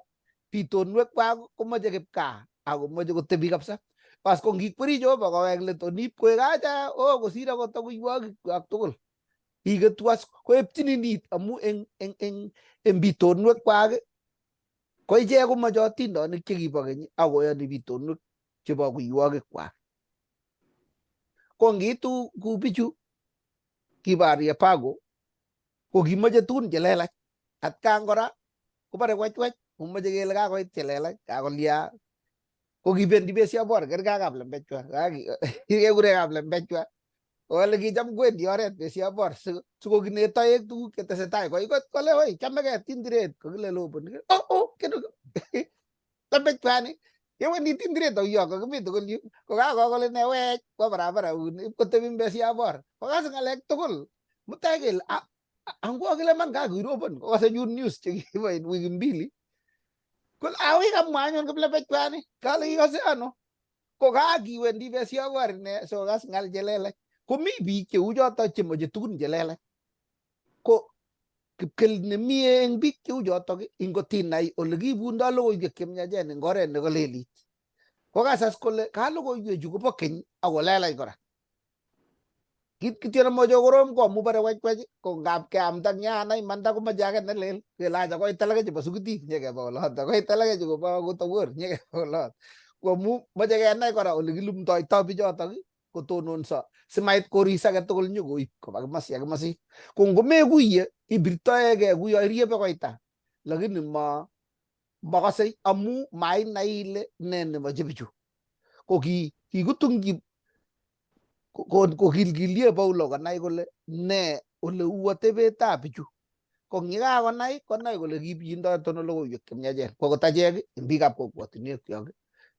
pitonwek kwak komoche kipkaa akomoche kotebi kabisa. Bas ko ngikweri Jehova kowek let onip koek acha oh kosir akot akoiwokik kwak tugul. Iketu as koepchinin it amu eng pitonwek kwak ko ichek komoche atindonik chekibo keny akoyoni pitonwek chebo akoiwokik kwak. Ko ngiitu ku bichu kibo Areopago ko kimoche tugun chelelach. Atkan kora kobore wechwech komoche kele kakoit chelelach kakolya ko kibendi besio bor kerke ak kaplembechwa kekure kaplembechwa ole kicham kwendi oret besio bor sikokinet toek tuguk chetesetai koi kole oi chamegei tindiret kokile lobon oh oh lembechwani kewendi tindiret auyo kokimi tugul yu kokako kole ne wech kwo barabara uni ipkotebi besio bor kokas ng'alek tugul mutai kele angwa kile man kakoirobon kokase good news chekibo en wiki mbili kole awi kamwa anyun kiplembechwani kale ikose ano ko kakiwendi besio bor ine sikokas ng'al chelelach komi biik cheu choto chemoche tugun chelelach ko kipkel nemie eng biik cheu chotok ingotinai ole kiibundo logoiwek chemiachen eng oret nekolelit kokasas kole ka logoiwechu kobo keny akolelach kora kit kityo nemoche korom ko amu bore wechwech ko ngap keamda nyanai imanda komoche age nelel kele acha koit alake chebo sukuti nyekeba oloto koit alake chebo kotowor nyekeba oloto ko amu moche kenai kora ole kilumtoito bichotok kotononso simait koris age tugul nyokoib koba komasi ak komasi ko ngomekuiye ibirtoege kuyo iriebe koita lakini ma makasei amu mainai ile ne nemoche bichu ko kikutungyi kokilkilie Paulo konai kole ne ole uu atebetab bichu ko ngikakonai konai kole kiipchindo tono logoiwek chemiachen ko akot achek eng biikab kokwotinwek kyok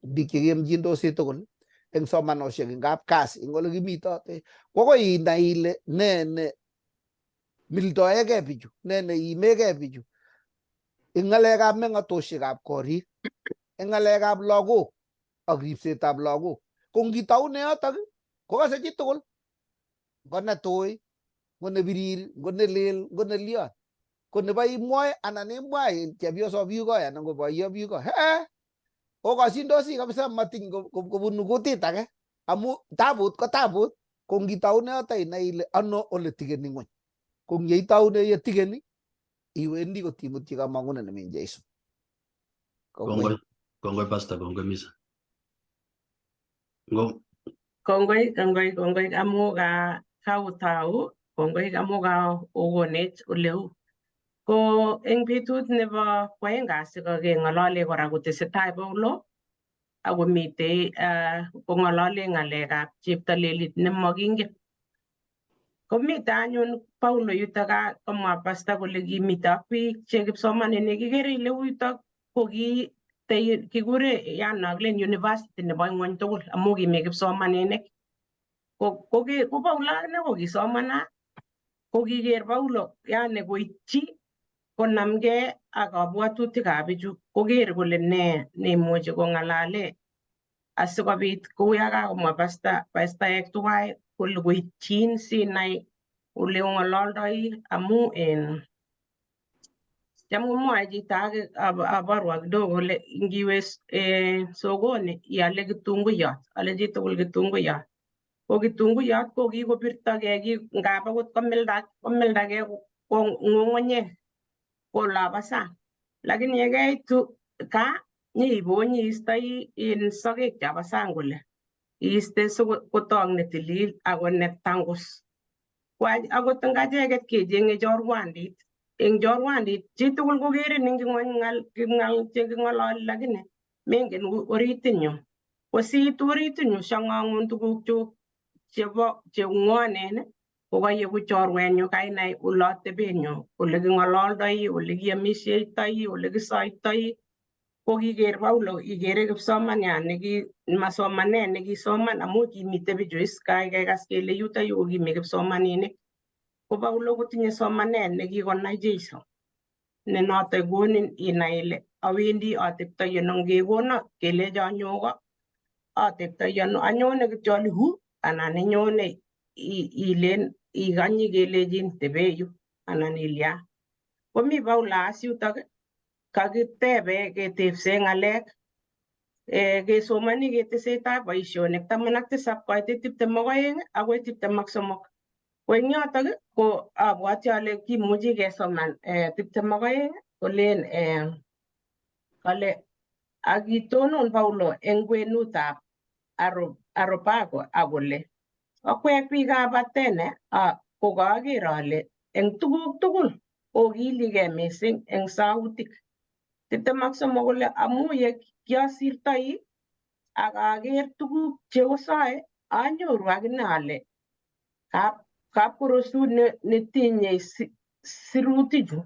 biik chekiyomchindosi tugul eng somanosiek eng kapkasi eng ole kimitote ko akoi inai ile ne ne mildoegei bichu ne neiimegei bichu eng ng'alekab meng'atosiekab korik eng ng'alekab lagok ak ripsetab lagok ko ngitoune yotok kokase chitugul ngo netui ngo nebirir ngo nelel ngo nelion ko nebo imwoe anan imwa chepyoso biukoi anan ko boiyo biukoi he okoshindosi kabisa matiny kobunu kutit age amu tabut ko tabut. Ko ngitaune yoto inai ile ano ole tikeni ngweny. Ko ngeitaune ye tikeni iwendi kotimutyi kamang'unet nemi Jesu. Kongoi, kongoi pastor, kongoi misa. Ngo. Kongoi, kongoi, kongoi amu ka kautau, kongoi amu ka okonech oleu. Ko eng betut nebo kwoeng kasi ko keng'olole kora kotesetai Paulo akomitei kong'olole ng'alekab cheptolelit nemokingen. Komite anyun Paulo yutok komwa pasta kole kimite ak biik che kipsomaninik ikere ile yutok ko kikure yana kilen university nebo ng'wony tugul amu kimi kipsomaninik. Ko Paulo akine ko kisomanat ko kiker Paulo yani koityi konamgei ak kabwatutikab bichu koker kole ne neimuchi kong'alale asikobit kou ya kakomwa pastaek tuwai kole koityin sinai ole ong'ololdoi amu en cham komwoe chito age aborwa kidogo kole ngiwe sokoni iale kitunguyot, ale chitugul kitunguyot. Ko kitunguyot ko kikobirtogei ngap akot komildagei ko ng'ung'unyek ko olobo sang. Lakini yekeitu gaa nyeibonyi istoi in sokek chebo sang kole iiste sikotok netilil ako netangus. Ko akot eng acheket kecheng'e chorwandit. Eng chorwandit chitugul kokerin eng ng'al cheking'ololi lakini mengen oritinyu. Ko siitu oritinyu shang'ang'un tuguk chebo cheng'wonen ko kayeku chorwenyu kainai ole atebenyu, ole king'ololdoi, ole kiamisheitoi, ole kisoitoi. Ko kiker Paulo ikere kipsomaniat masomanet nekisoman amu kimite bichu is kekas kele yuto yu ko kimi kipsomaninik. Ko Paulo kotinye somanet nekikonai Jesu ne noto konin inai ile awendi ateptoi ano ngekono kelecho nyo ko ateptoi ano anyone kityo ale hu anan inyone ilen ikanyi kelechin tebe yu anan ilya. Komi Paulo as yutok kakitebe ketepse ng'alek kesomoni ketesetai boisionik 17 koit 22 akoi 23. Ko eng yotok ko abwati ale kimuchi kesoman 22 kolen kale akitonon Paulo eng kwenutab Areopago akole akwek biikab Athene ko kaker ale eng tuguk tugul okiligei mising eng sautik. 23 kole amu ye kiasirtoi ak aker tuguk cheosoe anyoru akine ale kapkorosut netinye sirutichu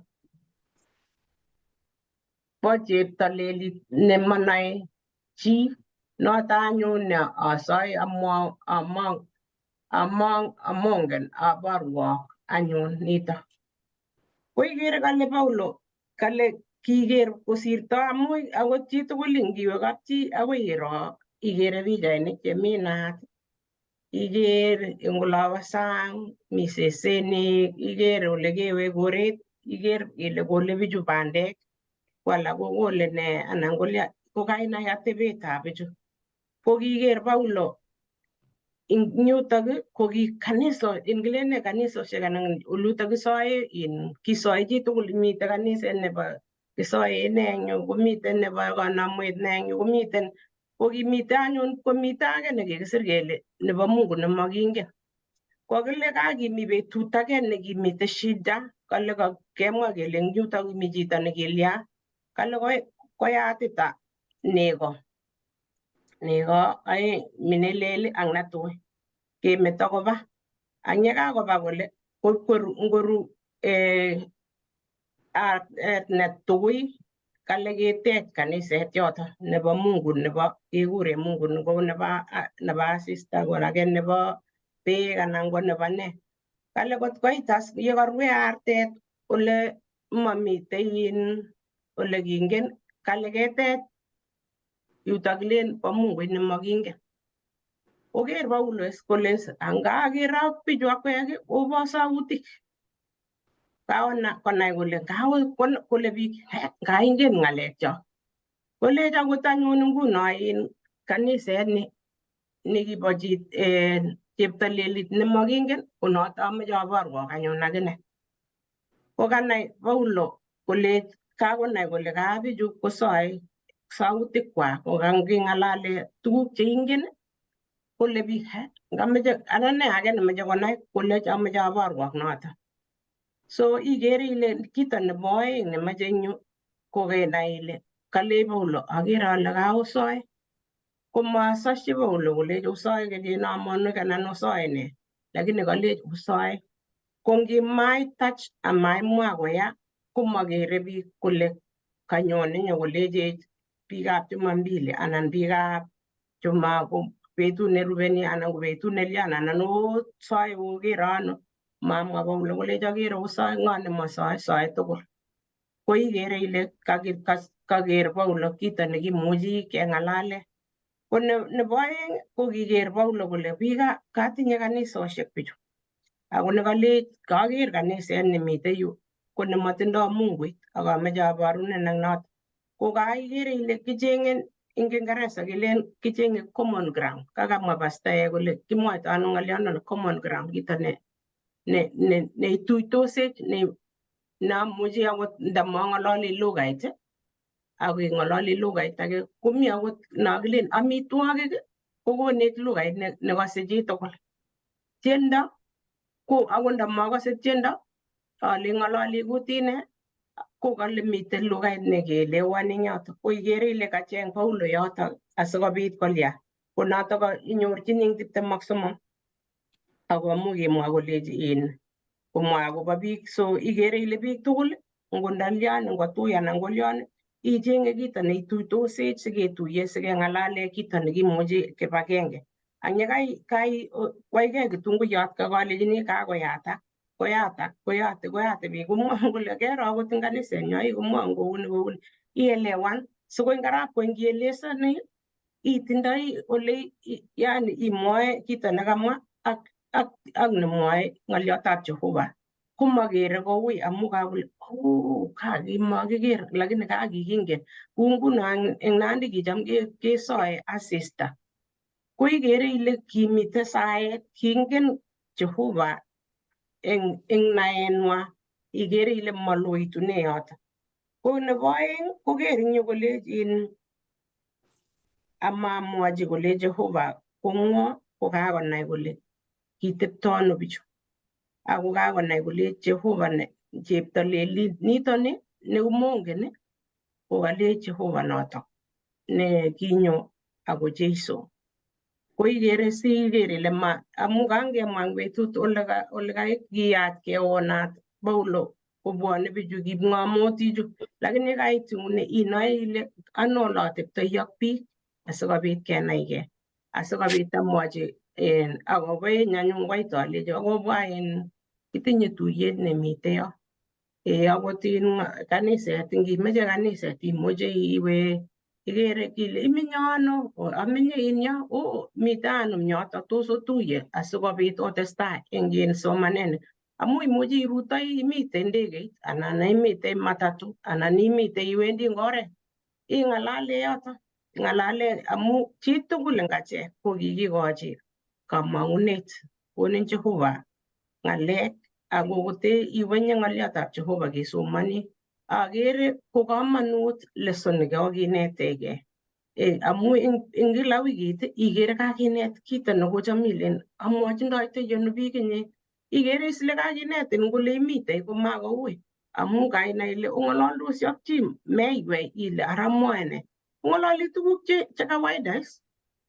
bo cheptolelit nemonoe chi noto anyun ne asoe amongen aborwok anyun nito. Ko ikere kale Paulo kale kiker kosirto amu akot chitugul ngiwe kapchi akoi iro ikere pichainik chemi naat iker eng olobo sang mi sesenik iker ole kewe koret iker ile kole bichu bandek ko alak kokole ne anan kolya ko kainai atebetab bichu. Ko kiker Paulo ing yutok ko ki kanisa ingilene kanisosiek anan olutok kisoe in kisoe chitugul miten kaniset nebo kisoe ne eng yu komiten nebo kanamwet ne eng yu komiten ko kimiten anyun komiten age nekikisir kele nebo Mungu nemokingen. Kokile kakimi betut age nekimite shida kale kemwa kele eng yutok kimi chito nekilya kale koyatita nego aeng minelel ak netui kemeto koba ak yekakoba kole ngoru netui kale ketech kaniset yoto nebo Mungu nebo kekure Mungu ko nebo asista ko age nebo beek anan ko nebo ne. Kale kot koit as yekarue artet ole mamitei ole kingen kale ketech yutok kilen bo Mungu nemokingen. Koker Paulo kole angaker ak bichu akwek obo sautik. Kaona konai kole kole biik ngaingen ng'alek cho. Kolech akot anyun nguno in kaniset ni nekibo Cheptolelit nemokingen konoto amoche aborwok anyun akine. Kokanai Paulo kole kakonai kole kabichu kosoe sautikwak kokanging'alale tuguk cheingen kole biik ngameche anan ne age nemeche konai kole amoche aborwok noto. So ikere ile kito nebo oeng nemoche eng yu ko kenai ile kalei Paulo akere ale kaosoe komasoshi Paulo kolech osoe kelenomonwek anan osoe ne lakini kalech osoe ko ngimaitach amaimwa koya komakere biik kole kanyone nyokolechech biikab Jumambili anan biikab Juma ko betut nerubeni anan ko betut nelian anan osoe okere ano mamwa Paulo kolech akere osoe ng'o nemosoe soe tugul ko ikere ile kaker Paulo kito nekimuchi keng'alale. Ko nebo oeng ko kiker Paulo kole biik katinye kanisosiek bichu ako nekalech kaker kaniset nemite yu ko nemotindoi munguit ak amoche aborunen ak noto. Ko kaikere ile kichenge eng Kiingereza kelen kichenge common ground. Kakamwa pastaek kole kimwoito ano ng'oliondo common ground kito ne neituitosech ne neamuchi akot ndamong'ololi lugait ak ing'ololi lugait age komi akot nokilen amitwogik kokonech lugait nekose chitugul. Tiendo ko akot ndamokose tiendo ale ng'ololi kutit ne ko kale miten lugait nekeelewani eng yoto. Ko ikere ile kacheng Paulo yoto asikobit kolya. Ko noto inyorchini eng 23 akomuch kemwa kolechi in komwa akobo biik. So ikere ile biik tugul ngondalian ngotui anan kolian ichenge kito neituitosech siketuiye sikeng'alale kito nekimuchi kibagenge. Ak yekai kai waikei kitunguyot kakalechini kakoyatak koyatak koyote koyote biik komwoun kole kero akot eng kanisenyo komwoun kouni kouni ielewan sikoi ngarap ko ngielesoni itindoi ole yani imwoe kito nekamwa ak ak ak nemwoe ng'oliotab Jehova komakere koui amu kakole oh kakimakiker lakini kakikingen kou nguno eng Nandi kicham kesoe asista ko ikere ile kimite saet kingen Jehova eng naenwa ikere ile maloitune yoto. Ko nebo oeng koker eng yu kolech in amamwochi kole Jehova ko ng'o ko kakonai kole kitepto ano bichu ako kakonai kole Jehova cheptolelit nitoni neumongen ko kalech Jehova notok ne kinyo ako Jeiso. Ko ikere siker ile ma amu kangemwa eng betut ole kiyat keonat Paulo kobwone bichu kipng'omotichu lakini kait nguni inoe ile ano ole ateptoi ak biik asikobit kenaikei asikobit amwochi akobo eny anyun koit alechi okobwa in kitinye tuyet nemite yo. Akot in kaniset ngimeche kaniset imuche iwe ikere kile imenye ano amenye in yo oh mite anum yoto tos otuye asikobit otestai eng in somanet amu imuchi irutoi imite ndegeit anan imite matatu anan imite iwendi eng oret ing'alale yoto ing'alale amu chitugul eng achek ko kikikochi kamang'unet konin Jehova ng'alek ako kote iwenye ng'oliotab Jehova kesomoni akere ko kamanut lesson nekakinetegei amu eng kila wikit ikere kakinet kito nekocham ilen amwochindoitoi ano biik inye ikere is ile kakinetin kole imitei komakoui amu kainai ile ong'ololdosi ak chi meiwei ile ara mwoe ne ong'ololi tuguk che kawaida is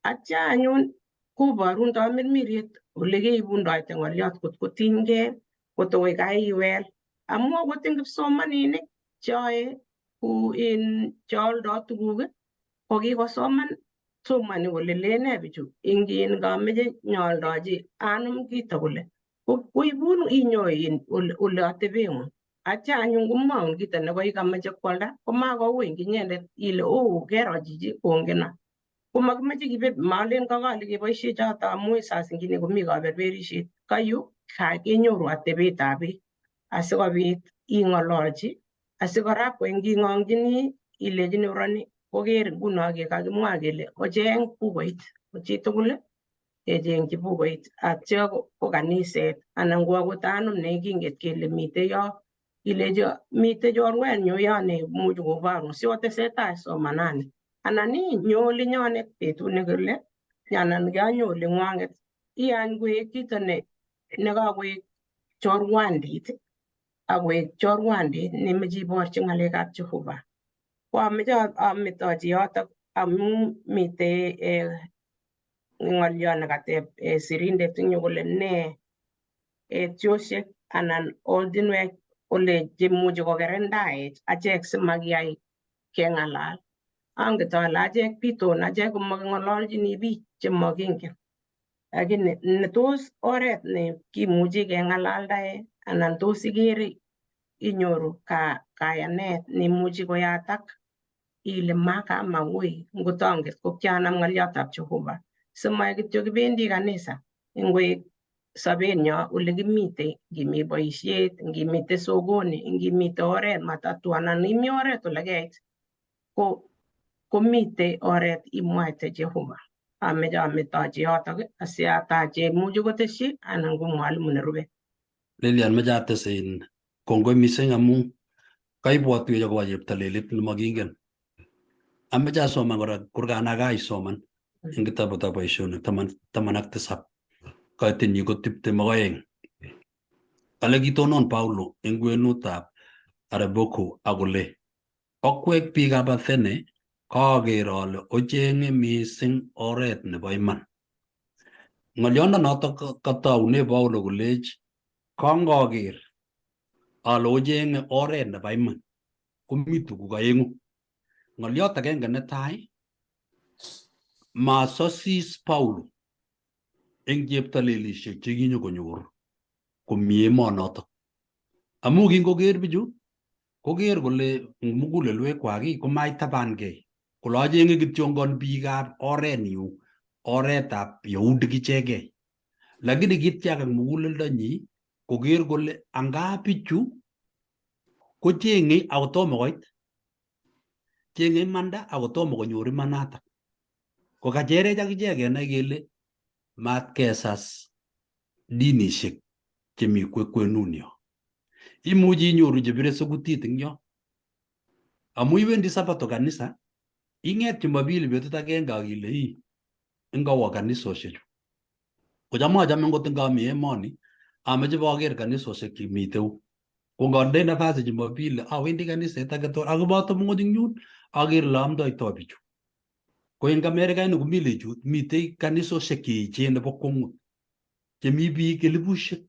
atya anyun koborun tamirmiriet ole keibundoite ng'oliot kot kotinygei kotokoi kaiwel amu akot eng kipsomaninik cheyoe kou in cheoldoi tuguk ko kikosoman somoni kole lene bichu ing kameche nyoldochi anum kito kole koibun inyo ole atebeng'ung atya anyun komwoun kito nekoi kameche kwalda komakoui inyendet ile oh kero chichi kongeno komakimeche kibet malen kakale keboishe choto amu saa zingine komi kaberberishet kayu kenyoru atebetab biik asikobit ing'ololchi asikora ko nging'ongchini ilechini uroni koker nguno kakimwa kele ocheng bukuit ko chitugul Kechengchi bukuit atyo ko kaniset anan ko akot anum nekinget kele mitei yo ilechi mitei chorwenyu yo neimuchi koborun siotesetai somanani anan ii nyo olinyonet betut nekile anan kanyo oling'wang'et iyany koek chito nekakoek chorwandit akoek chorwandit nemeche iborchi ng'alekab Jehova. Ko ameche ametochi yotok amu mitei ng'olyo nekateb sirindet eng yu kole nee etiosiek anan ortinwek ole chemuchi kokerendaech achek simakiyai keng'alal. Anget ale achek biton achek komaking'ololchini biik chemakingen. Lakini tos oret ne kimuchi keng'alaldae anan tos ikere inyoru kayanet neimuchi koyatak ile makamawui ngot anget ko kianam ng'olyotab Jehova. Simaik kityo kibendi kanisa ngoek sobenyo ole kimitei, ngimi boisiet, ngimite sokoni, ngimite oret matatu anan imi oret ole keit ko komitei oret imwaite Jehova. Ameche ametochi yotok asiatache imuchi kotesyi anan ko mwalimu nerube. Lilian, meche ates in kongoi mising amu kaibwotwech akobo cheptalelit nemakingen. Ameche asoman kora kurgana kaisoman eng kitabutab boisionik 17 kaitinyi ko 22. Kale kitonon Paulo eng kwenutab Areopago akole okwek biikab Athene kaaker ale ocheng'e mising oret nebo iman. Ng'oliondonotok katoune Paulo kolech kangoker ale ocheng'e oret nebo iman komi tuguk aeng'u. Ng'oliot agenge netai, masosis Paulo eng cheptalelisiek chekinyokonyor komi emonotok. Amu kingoker bichu koker kole eng mugulelwekwak komaitabankei kole acheng'e kityongon biikab oret nyu, oretab Yahudik ichegei. Lakini kityak eng muguleldonyi koker kole anga bichu kocheng'ei akotomo koit, cheng'e imanda akotomo konyor imanatak. Ko kacherech akichek kenai kele matkesas dinishek chemi kwenun yo. Imuchi inyoru chebire sukutit eng yo. Amu iwendi sabato kanisa, ing'et jumapili betut agenge ak ile ii ngawo kanisoshechu. Kocham achame ngot ngami emoni ameche boker kanisosiek chemitei. Ko ngandoi nafasi jumapili awendi kaniset age tugul akoboto ng'ony eng yun aker ole amdoitoi bichu. Ko eng Amerika ini komi lechu mitei kanisosiek cheechen nebo kwong'ut chemi biik elipushek.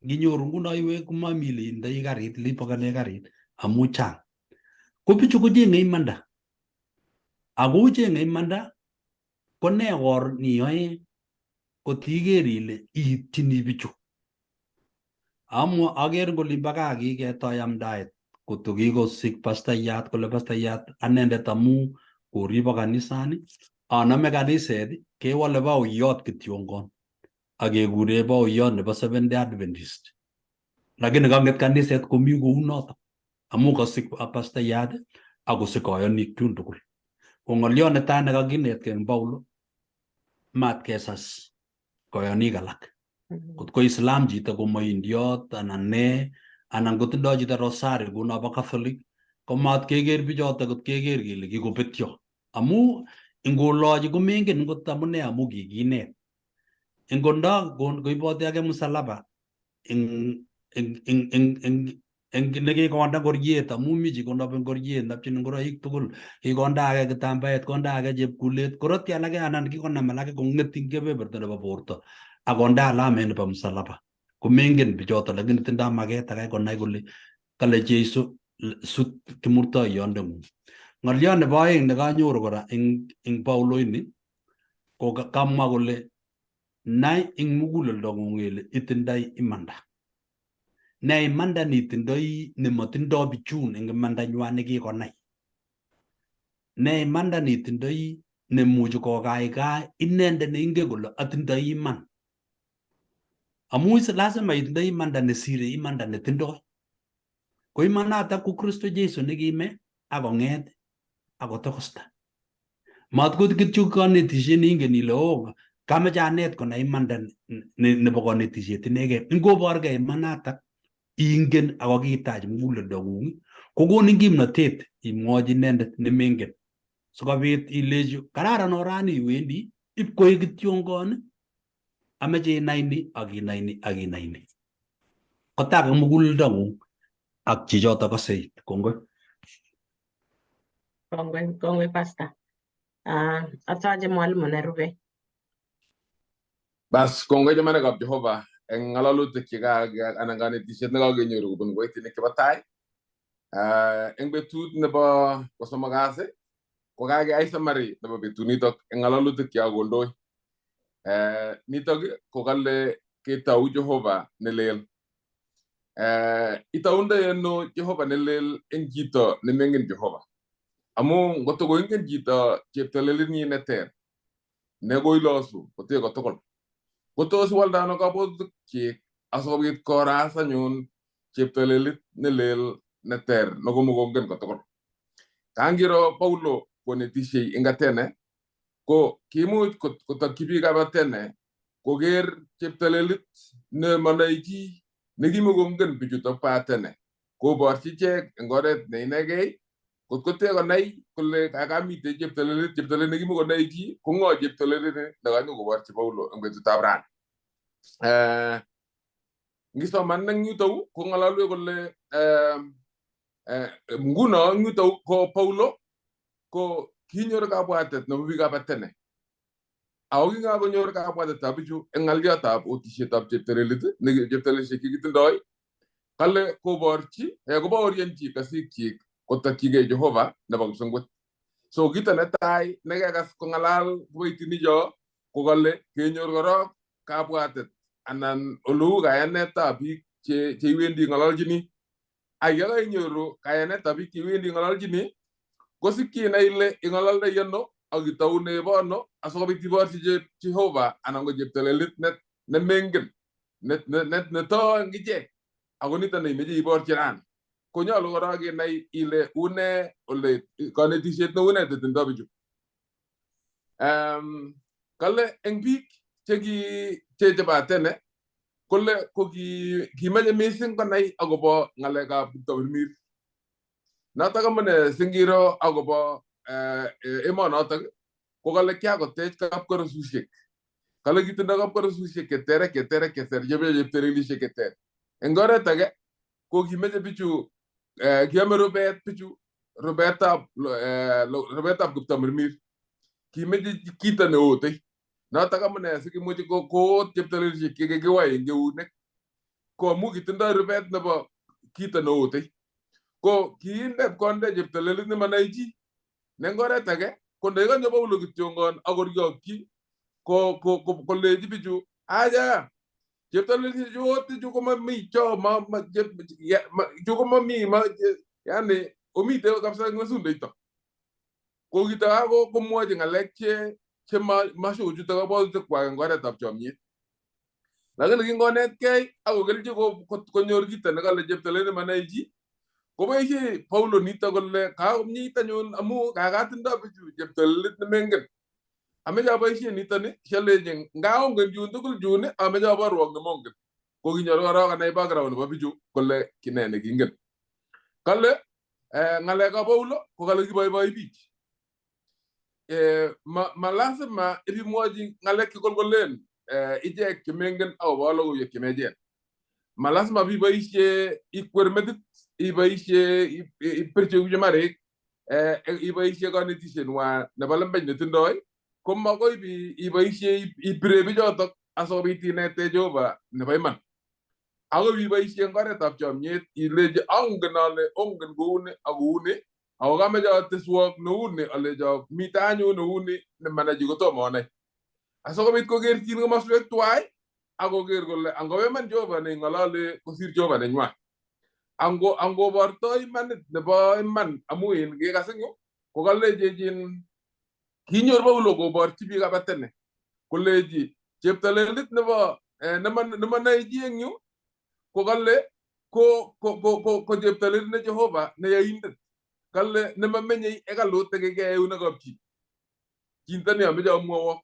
Nginyoru nguno iwe komami ile indoi karit ile karit amu chang. Ko bichu kocheng'e imanda. Ako cheng'e imanda ko ne or niyoe kotiker ile iitchini bichu. Amwa aker eng olimbo gaa kiketoi amdaet koto kikosik pastayat kole pastayat anendet amu koribo kanisani aname kaniset kewale baoyot kityongon ak kekure baoyot nebo Seventh Day Adventist. Lakini kang'et kaniset komi kounoto amu kasik pastayat akosik kayonik chun tugul. Ko ng'oliot netai nekakinetkei eng Paulo mat kesas koyonik alak. Kot ko Islam chito ko moindiot anan ne anan kotindoi chito rosari kou nobo Catholic ko mat keker bichoto kot keker kele kikobetyo amu ingolochi komengen ngot amune amu kikinet. Ingondo koiboti age msalaba eng nekikonde ngoriet amu mi chi konobe ngoriet nopchin ngoroik tugul kikonde age kitambaet konde age chepkulet korotyi alake anan kikonam alake kong'et eng kebeberta nebo borto akonde alamet nebo msalaba komengen bichoto lakini tindoi maket age konai kole kale Jeiso sut kimurtoiyondeng'ung. Ng'oliot nebo aeng nekanyoru kora eng Paulo ini ko kamwa kole nai eng muguleldong'ung ile itindoi imanda. Ne imanda nitindoi nemotindoi bichun eng imandanywan nekikonai. Ne imanda nitindoi nemuchi kokaikai inendet neingen kole atindoi iman. Amu lazima itindoi imanda nesire imanda netindoi. Ko imanatak ko Kristo Jesu nekime akong'et akotokosta. Mat ko kityo kanetishet neingen ile oh Kameche anet konai imanda nebo konetisiet inegei. Ngoborgei imanatak ingen ako kiitach muguleldong'ung kokonin kimnotet imwochi inendet nemengen sikobit ilechi kararan orani iwendi ipkoek kityongon ameche inai ni ak inai ni ak inai ni. Kotakak muguleldong'ung ak chichoto kosei. Kongoi. Kongoi, kongoi pastor. Atoche mwalimu nerube. Bas kongoi chamanikab Jehova eng ng'alalutik che anan kanetishet nekakenyoru kobun kiboitinik chebo tai. Eng betut nebo kosomok kasi ko kakeyai summary nebo betunitok eng ng'alalutik che kakondoi. Nitok ko kale ketou Jehova nelel. Itoundoi ano Jehova nelel eng chito nemengen Jehova? Amu ngotko koingen chito cheptolelinyi neter nekoilosu kotee kotugul kotos iwalde ano kabwatutikchik asikobit koras anyun cheptolelit nelel neter nekomokongen kotugul. Kangiro Paulo konetishei eng Athene ko kimuch kotokyi biikab Athene koker cheptolelit nemonoe chi nekimukongen bichutok bo Athene koborchi ichek eng oret ne inegei kot kote konai kole kakamite cheptolelit cheptolelit nekimukonoe chi ko ng'o cheptolelit nekanyokoborchi Paulo eng betutab rani. Ngisoman eng yutou kong'ololwech kole nguno eng yutou ko Paulo ko kinyor kabwatet nebo biikab Athene. Ako kingakonyor kabwatetab bichu eng ng'oliotab otisietab cheptolelit cheptolelisiek chekitindoi kale koborchi kobaorionchi kasikchik kotokyigei Jehova nebo kipsengwet. So kito netai nekekas kong'alal kiboitinicho ko kale kenyor korok kabwatet anan oleu kayanetab biik cheiwendi ing'ololchini. Ak yekainyoru kayanetab biik cheiwendi ing'ololchini kosikyi inai ile ing'ololdoi ano ak itoune bo ano asikobit iborchi Jehova anan ko cheptolelit nemengen netoo eng ichek ako nito neimeche iborchi rani. Konyolu korok inai ile une ole konetisiet neune netindoi bichu. Kale eng biik chebo Athene kole ko kimeche mising konai akobo ng'alekab kiptomirmir. Notok amune singiro akobo emonotok ko kale kiakotech kapkorosusiek. Kale kitindoi kapkorosusiek cheter ak cheter ak cheter chebo cheptelelisiek cheter. Eng oret age ko kimeche bichu kiame rubet bichu rubetab kiptomirmir. Kimeche kito neotei. Notok amune sikimuchi koot cheptelelisiek chekikiwai eng eunek. Ko amu kitindoi rubet nebo kito neotei. Ko kiinde konde cheptolelit nemanai chi. Ne eng oret age ko ndekonyo Paulo kityongon akoriokyi kolechi bichu aja cheptolelit chu ote chu komami cho chu komami yani omite kabisa eng mesundoito. Ko kito komwochi ng'alek che mashuchuto kabwatutikwak eng oretab chomyet. Lakini kingonetkei akokelchi konyor kito nekale cheptolelit nemanai chi koboisie Paulo nito kole kakomyeit anyun amu kakatindo bichu cheptolelit nemengen. Ameche aboisie nitoni sialechi nga ongen chun tugul chun ameche aborwok nemongen. Ko kinyor korok anai background nebo bichu kole kine nekingen. Kale ng'alekab Paulo ko kale kiboiboi biik. Ma lazima ibimwochi ng'alek chekolkolen ichek chemengen akobo logoiwek chemechen. Ma lazima biboisie ikwer metit, iboisie ipirchi pchumarik, iboisie konetisietng'wa nebo lembech netindoi, ko makoi iboisie ipire bichotok asikobit inete Jehova nebo iman. Akoi iboisie eng oretab chomyet ilechi angen ale ongen kouni ak kouni ako kameche ateswok neuni alecho mite anyun neuni nemanachi kotomo anai. Asikobit kokerchin komoswek tuwai akoker kole angobo iman Jehova neing'olole kosir Jehova nenywa. Angoborto imanit nebo iman amu in kekas eng yu ko kalechechin kinyor Paulo koborchi biikab Athene kolechi cheptolelit nebo nemonoe chi eng yu ko kale ko cheptolelit ne Jehova ne yoindet. Kale nemamenyei hekalut nekikeyai eunekab chi. Chinto ni ameche amwowok.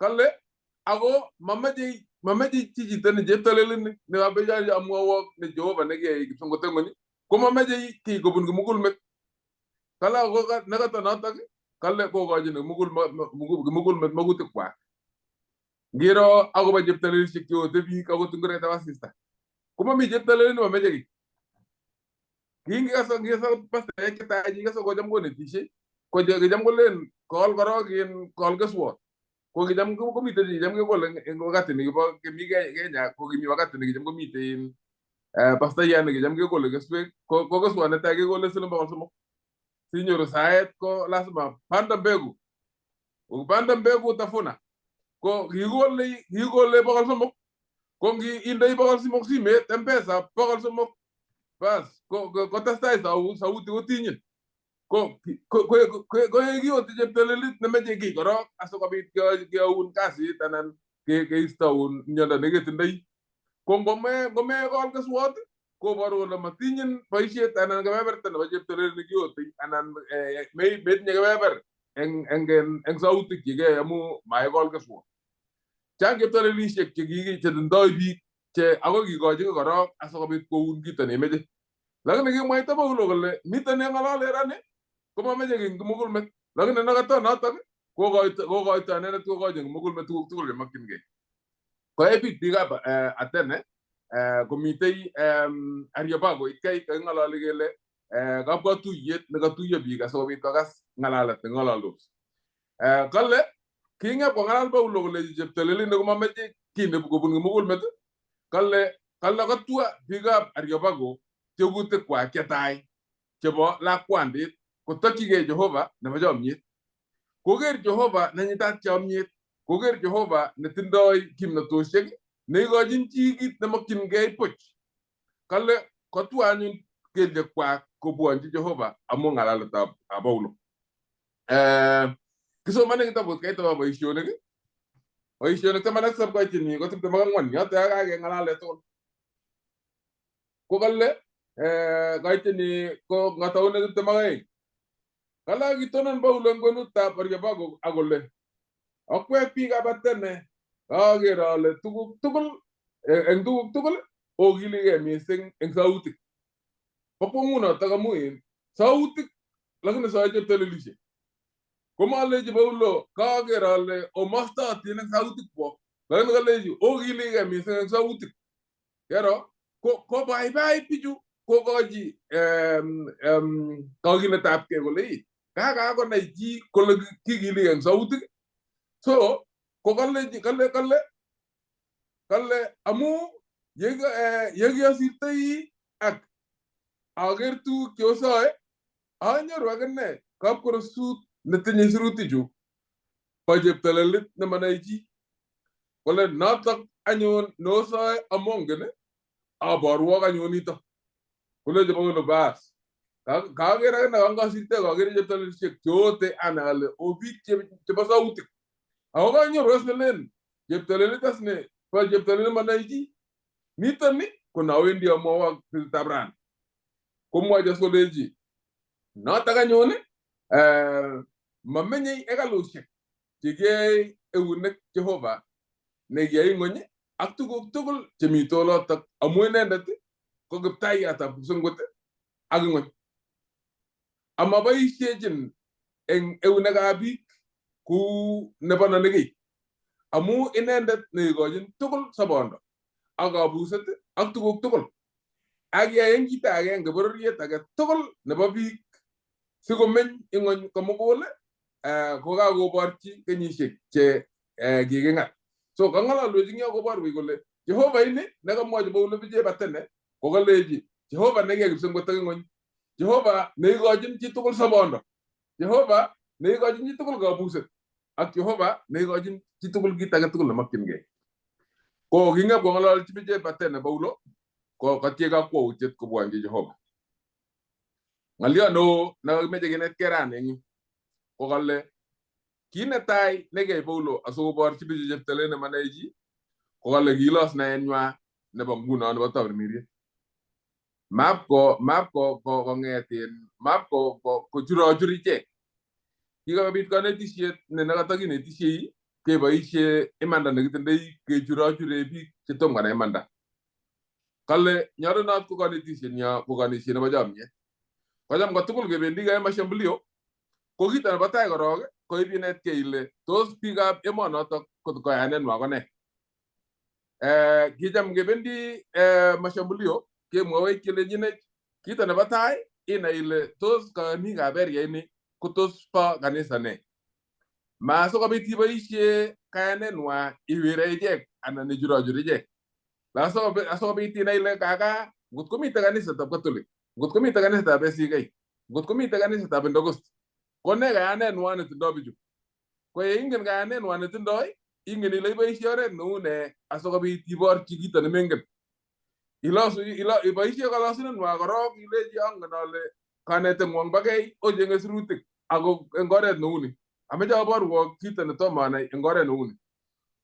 Kale Ako mameche chi chito ne cheptailel ni ne amwowok ne Jehova nekiyai kipsongot ng'ony komameche kiy kobun kimugulmet. Kale ako nekata notok kale kokochin kimugulmet magutik kwak. Ngiro akobo cheptalelishek cheote biik akot eng asista. Komami cheptalel nemameche kiy. Kingikas pastaek chetai kikase kocham konetishei ko kicham kolen kol korok kol keswot. Ko kicham komite kicham kekole eng wakati nikibo kimi Kenya ko kimi wakati nikicham komite pastayat nekicham kekole keswek ko keswot netai kekole siling 300. Sinyoru saet ko lazima panda mbegu. Ukipanda mbegu utafuna. Ko kikole 300 ko ngi indoi 300 simet M-Pesa 300 bas ko kotestai sauti kotinyin. Ko kioti cheptelelit nemeche kiy korok asikobit keyoun kasit anan keistoun miondo neketindoi. Ko ngomekol keswot koboru kole matinyin boisiet anan kebeberta nebo cheptelelit nekioti anan metinye kebeber eng sautik chekeyai amu maikol keswot. Chang cheptalelishek chetindoi biik che akoi kikochi korok asikobit koun kito nemeche. Lakini kimwaita Paulo kole mito neng'olole rani komameche kiy kimugulmet. Lakini nekata notok kokoito inendet kokochin kimugulmet tuguk tugul chemokyingei. Koyai biik biikab Athene komitei Areopago itkei kaking'ololi kele kabwatuyet nekatuiyo biik asikobit kokas ng'alalet neng'ololdos. Kale king'ep kong'alal Paulo kolechi cheptelelit nekomameche kiy kobun kimugulmet kale kale katwa biikab Areopago tiegutik kwak chetai chebo lakwandit kotokyigei Jehova nebo chomyet. Koker Jehova nenyitat chomyet, koker Jehova netindoi kimnatoshek neikochin chi kit nemokyingei buch. Kale kotwa anyun kelyekwak kobwonchi Jehova amu ng'alaletab Paulo. Kisomoni kitabut kaitab boisionik. Boisionik 17 koityin ko 24 yoto kakeng'alale tugul. Ko kale koityin ko ngataune 22. Kale kitonon Paulo eng kwenutab Areopago akole akwek biikab Athene kaker ale tuguk tugul eng tuguk tugul okiligei mising eng sautik. Bo kwong'ut notok amu sautik lakini soe cheptalelishek. Komalechi Paulo kaker ale omostotin eng sautik kwok lakini kalechi okiligei mising eng sautik. Kero ko baibai bichu kokochi kakiletabkei kole kakakonai chi kole kikiligei eng sautik. So ko kale kale kale amu yekiasirtoi ak aker tuguk cheosoe anyoru akine kapkorosut netinye sirutichu bo cheptelelit nemanai chi. Kole notok anyun neosoe amongen aborwok anyun nito. Kolechi Paulo bas kaker akine kangosirtoi kakere cheptelelishek cheote anai ale o biik chebo sautik. Ako kanyoru as nelen cheptelelit as ne bo cheptelelit manai chi. Niton ni ko nowendi amwowok betutab rani. Komwochi as kolechi notok anyun mamenyei hekalushek chekiyai eunek Jehova nekiyai ng'ony ak tuguk tugul chemite olotok amu inendet ko kiptaiyatab kipsongot ak ng'ony. Amaboisiechin eng eunekab biik kou nebo nonigei amu inendet neikochin tugul sobondo ak kabuset ak tuguk tugul ak yai eng chito agenge bororiet age tugul nebo biik sikomeny ing'ony komugul ko kakoborchi kenyisiek che kiking'at. So kang'ololwech eng yo koborwech kole Jehova ini nekamwochi Paulo bichep Athene ko kalechi Jehova nekiyai kipsengwet ak ing'ony, Jehova neikochin chitugul sobondo, Jehova neikochin chitugul kabuset ak Jehova neikochin chitugul kit age tugul nemokyingei. Ko king'ep kong'ololchi bichep Athene Paulo ko katie kakwautiet kobwonchi Jehova. Ng'olyo neo nekakimeche kinetkei rani eng yu ko kale kit netai nekiyai Paulo asikoborchi bichu cheptalet nemanai chi ko kale kilos naenywa nebo nguno nebo tamirmiriet. Map ko kong'et map ko kochurochur ichek. Kikobit konetisiet ne nekatakinetisiei Keboishe imanda nekitindoi kechurochuren biik chetom konai imanda. Kale nyolunot ko kanetishet nyo ko kanetishet nebo chomyet. Kocham kotugul kebendi keyoe mashambulio ko kito nebo tai korok ko ipinetkei ile tos biikab emonotok koyanenwa ko nee. Kicham kebendi mashambulio kemwowech kelenchinech kito nebo tai inai ile tos kayonikab area ini ko tos bo kanisa nee. Ma sikobit iboishe kayanenwa iwire ichek anan ichurochur ichek. Asikobit inai ile kaka ngot komite kanisetab Catholic, ngot komite kanisetab ACK, ngot komite kanisetab Pentecost, ko nee kayanenwa netindoi bichu. Ko yeingen kayanenwa netindoi, ingen ile iboishe oret neu nee asikobit iborchi kito nemengen. Ilosu iboishe kolosunenwa korok ilechi angen ale kaneteng'wong bo kei ocheng'e sirutik ako eng oret neu ni. Ameche aborwok kito netomo anai eng oret neu ni.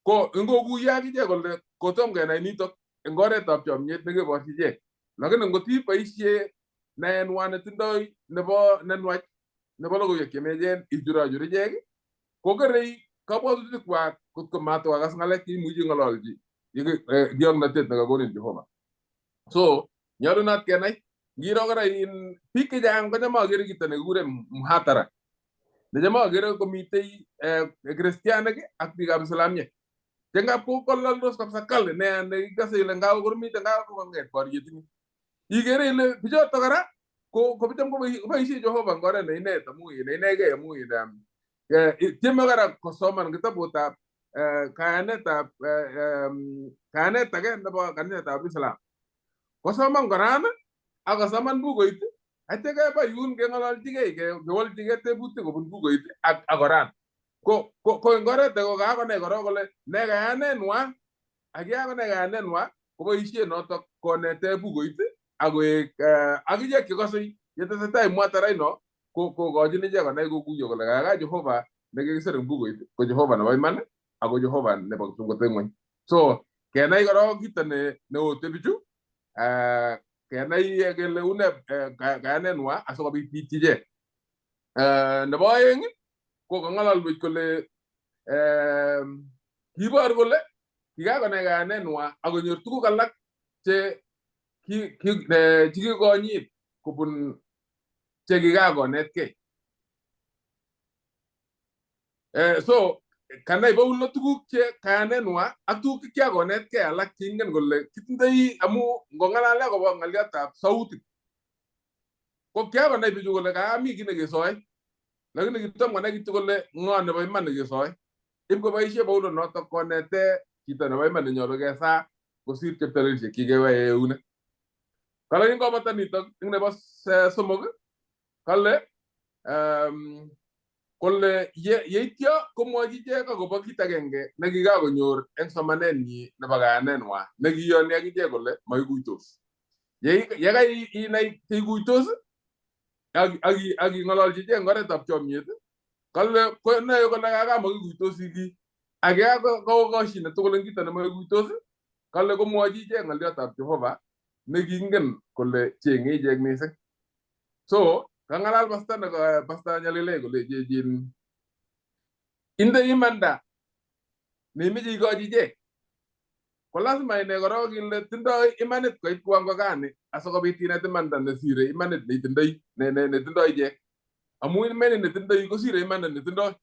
Ko ingokuyo akichek kole kotom kenai nitok eng oretab chomyet nekeborchi ichek. Lakini ngot iboishe naenwa netindoi nebo nenwach nebo logoiwek chemiachen ichurachur ichek kokerei kabwatutikwak kotko matokakas ng'alek cheimuchi ing'ololchi kioknotet nekakonin Jehova. So nyolunot kenai ngiro kora in biik chechang kocham akere kito nekikure mhatara necham akere komitei kristianik ak biikab islamiek che ngap kolaldos kabisa kali nea nekikase ile ngao koromit ngao kokong'et boriet ing ikere ile bichoto kora ko kocham koboisie Jehova eng oret ne inet amu ne inegei amu in tieme kora kosoman kitabutab kayanetab kayanet age nebo kanisetab Islam kosoman Quran ak kosoman bukuit atya keba yun keng'ololchigei kewolchigei tebutik kobun bukuit ak Quran ko eng oret age ko kakonai korok kole ne kayanenwa ak yekakonai kayanenwa koboisie notok konete bukuit akoek akichek chekosei yetesetai mwataraino kokochin ichek konai kokuyo kole kaka Jehova nekikisir eng bukuit ko Jehova nebo iman ako Jehova nebo kipsomkotoi ng'weny. So kenai korok kito neote bichu kenai kele une kayanenwa asikobit kiityi ichek. Nebo oeng ko kang'alalwech kole kibor kole kikakonai kayanenwa akonyor tuguk alak che chekikonyit kobun chekikakonetkei. So kanai Paulo tuguk che kayanenwa ak tuguk chekiakonetkei alak cheingen kole kitindoi amu ngong'alale akobo ng'oliotab sautik ko kiakonai bichu kole kami kiy nekesoe lakini kitom konai kityo kole ng'o nebo iman nekesoe. Ipkoboisie Paulo notok konete chito nebo iman nenyolu kesaa kosir cheptalelisiek chikewae eunek. Kale kingobata nitok eng nebo somok kale kole yeityo komwochi ichek akobo kit agenge nekikakonyor eng somanenyi nebo kayanenwa nekiyoni akichek kole maikuitos. Yekai inai cheikuitos ak ing'ololchi ichek eng oretab chomyet kale konoe kole kaka makikuitosi ki ak yekakokoshinet tugul eng kito nemaikuitos kale komwochi ichek ng'oliotab Jehova nekingen kole cheng'e ichek mising. So kang'alal pasta pasta Nyalilei kole chechin inde imanda neimeche ikochi ichek ko lazima inai korok ile tindoi imanit koit kiwango gani asikobit inet imanda nesire imanit neitindoi netindoi ichek amu imanit netindoi kosire imanit netindoi.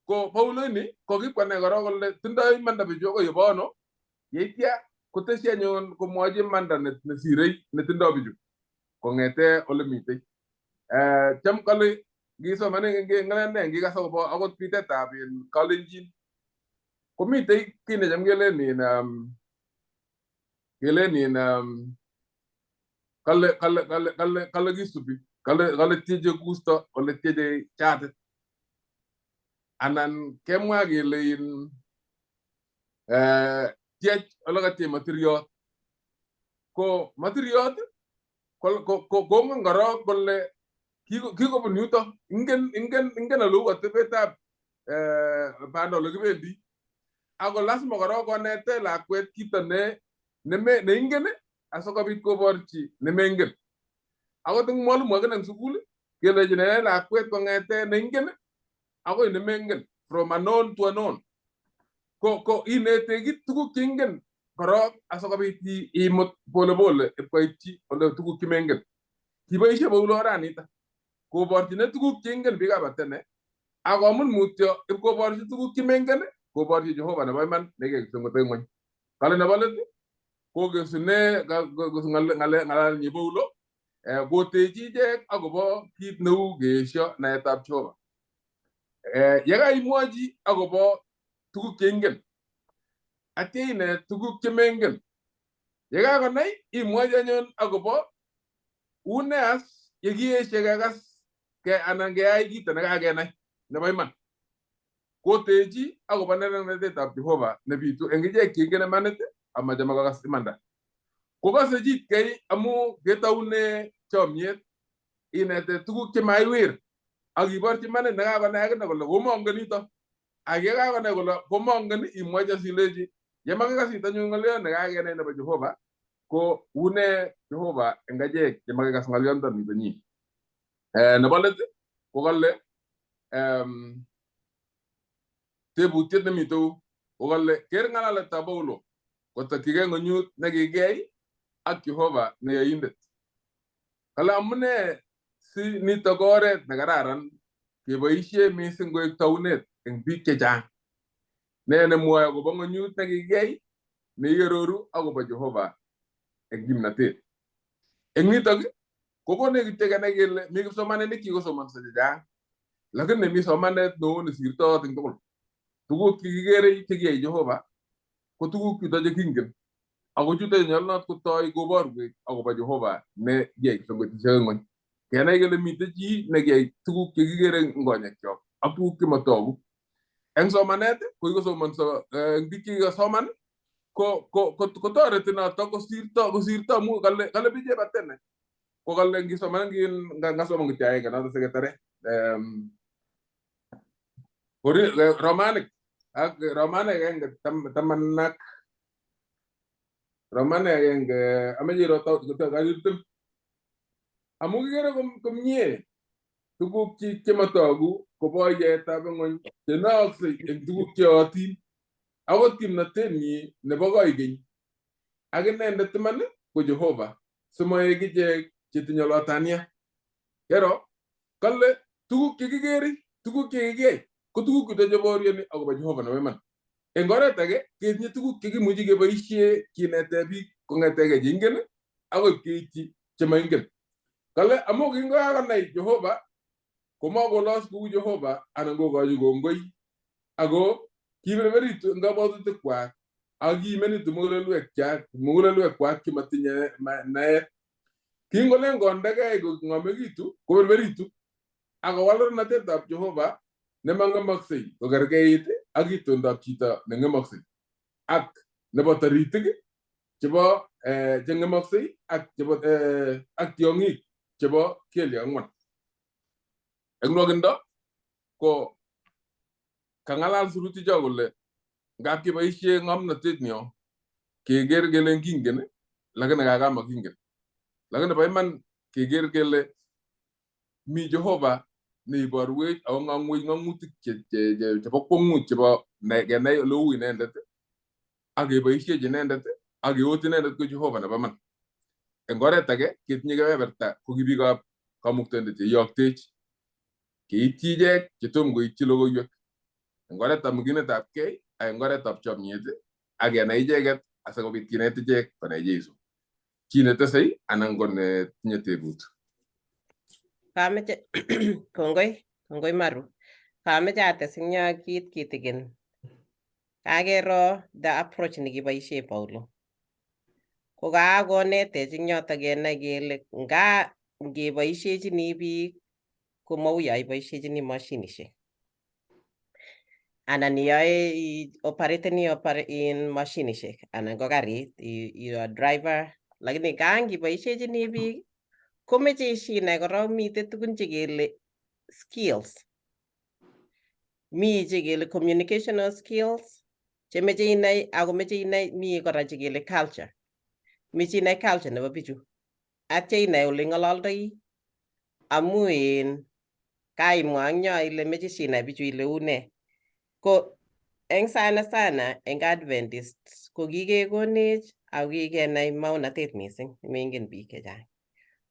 Ko Paulo ini ko kipkonai korok kole tindoi imanda bichu akoi yebo ano yeitya koteshi anyun komwochi imanda nesire netindoi bichu kong'ete ole mitei. Cham kale ngisomane ng'alek ngikas akobo akot bitetab kalenjin komitei kiy necham kelen in kelen in kale kale kale kale kale kisubi kale kale tieche kusto ole tieche chatit anan kemwa kele in tiech ole katiech matiriot ko matiriot kongen korok kole kikobun yuto ingen ingen ingen oleu atebetab banda ole kibendi ako lazima korok konete lakwet kito ne neingen asikobit koborchi nemengen. Akot eng mwalimu akine eng sukul kelechin lakwet kong'ete neingen akoi nemengen, from unknown to unknown. Ko inete kit tuguk cheingen korok asikobit imut pole pole ipkoityi ole tuguk chemengen. Kiboisie Paulo oranito koborchine tuguk cheingen biikab Athene ak komut mutyo ipkoborchi tuguk chemengen koborchi Jehova nebo iman nekikisung'ut eng ng'wony. Kale nebo let kokesune ng'alalenyi Paulo kotechi ichek akobo kit neu keesio naetab Jehova. Yekaimwochi akobo tuguk cheingen atya inet tuguk chemengen. Yekakonai imwochi anyun akobo une as yekieshe kekas ke anan keyai kito nekakenai nebo iman. Kotechi akobo neranatetab Jehova nebitu eng ichek cheingen imanit amachame kokas imanda. Kokase chitkei amu ketoune chomiet inete tuguk chemaiwir ak iborchi imanit nekakonai akine kole komongen nito. Ak yekakonai kole komongen imwochi asilechi yemakikas anyun ng'oliot nekakenai nebo Jehova ko une Jehova eng achek chemakikas ng'oliondo nito nyi. Nebo let ko kale tebutiet nemitou ko kale ker ng'alaletab Paulo kotokyigei ng'onyut nekikiyai ak Jehova neyoindet. Kale amune si nito ko oret nekararan keboisie mising koek taunet eng biik chechang. Ne nemwoe akobo ng'onyut nekikiyai neiaroru akobo Jehova eng kimnatet. Eng nitok kokonech kityo kenai kele mi kipsomaninik chekikosomonso chechang lakini mi somanet neo nesirtoot eng tugul. Tuguk chekikere chekiyai Jehova ko tuguk chuto chekingen ako chuto chenyolunot kotoi koborwech akobo Jehova ne kiyai kipsongotisiek eng ng'ony. Kenai kele mitei chi nekiyai tuguk chekikere eng konyekchok ak tuguk chemotogu. Eng somanet ko kikosomonso eng biik chekikosoman ko toreti noto kosirto amu kale bichep Athene ko kale ngisoman ngasoman kityo agenge noto siketare Romanik ak Romanik agenge taman ak Romanik agenge ameche iro 20 amu kikere komie tuguk chemotogu kobo yaetab ng'wony chenooksei eng tuguk cheyotin akot kimnatenyi nebo koikeny ak inendet iman ko Jehova simoek ichek chetinye lotania. Kero kale tuguk chekikere tuguk chekikiyai ko tuguk chuto cheborioni akobo Jehova nebo iman. Eng oret age ketinye tuguk chekimuchi keboisie kinete biik kong'etegei cheingen akoi keityi chemaingen. Kale amu kingokakonai Jehova komakolos kou Jehova anan kokochi kongoi ako kiberberitu eng kabwatutikwak ak kiimenitu mugulelwekwak chemotinye naet. Kingolen kondegei kong'omekitu koberberitu akowal rornatetab Jehova nemang'emaksei kokerkeit ak itondab chito neng'emaksei ak nebo taritik chebo cheng'emaksei ak chebo ak tiong'ik chebo kelyek ang'wan. Eng nwokindo ko kang'alal siruticho kole ngap keboisie ng'omnotet nyo keker kele kingen lakini kaka makingen. Lakini bo iman keker kele mi Jehova neiborwech ako ng'ang'wech ng'ang'utik chebo kwong'ut chebo kenai oleu inendet ak keboisiechi inendet ak keot inendet ko Jehova nebo iman. Eng oret age ketinye kebeberta ko ki biikab kamuktaindet cheyoktech keityi ichek chetom koityi logoiwek eng oretab miginetab kei ak eng oretab chomiet ak kenai icheket asikobit kinet ichek konai Jesu. Chi netesei anan ko netinye tebut. Kameche kongoi, kongoi Maru. Kameche ates eng yo kit kitikin. Kakero the approach nekiboisie Paulo. Ko kakonetech eng yoto kenai kele nga ngeboisiechini biik komau yo iboisiechini mashinishek. Anan iyoe operateni in mashinishek anan ko karit, you are driver, lakini kangiboisiechini biik komeche sinai korok mitei tugun chekele skills. Mi chekele communicational skills chemeche inai akomeche inai mi kora chekele culture. Meche inai culture nebo bichu. Atya inai ole ing'ololdoi amu in kaimwa eng yo ile meche sinai bichu ile une. Ko Eng sana sana eng Adventist ko kikekonech ako kikenai maonatet mising, mengen biik chechang.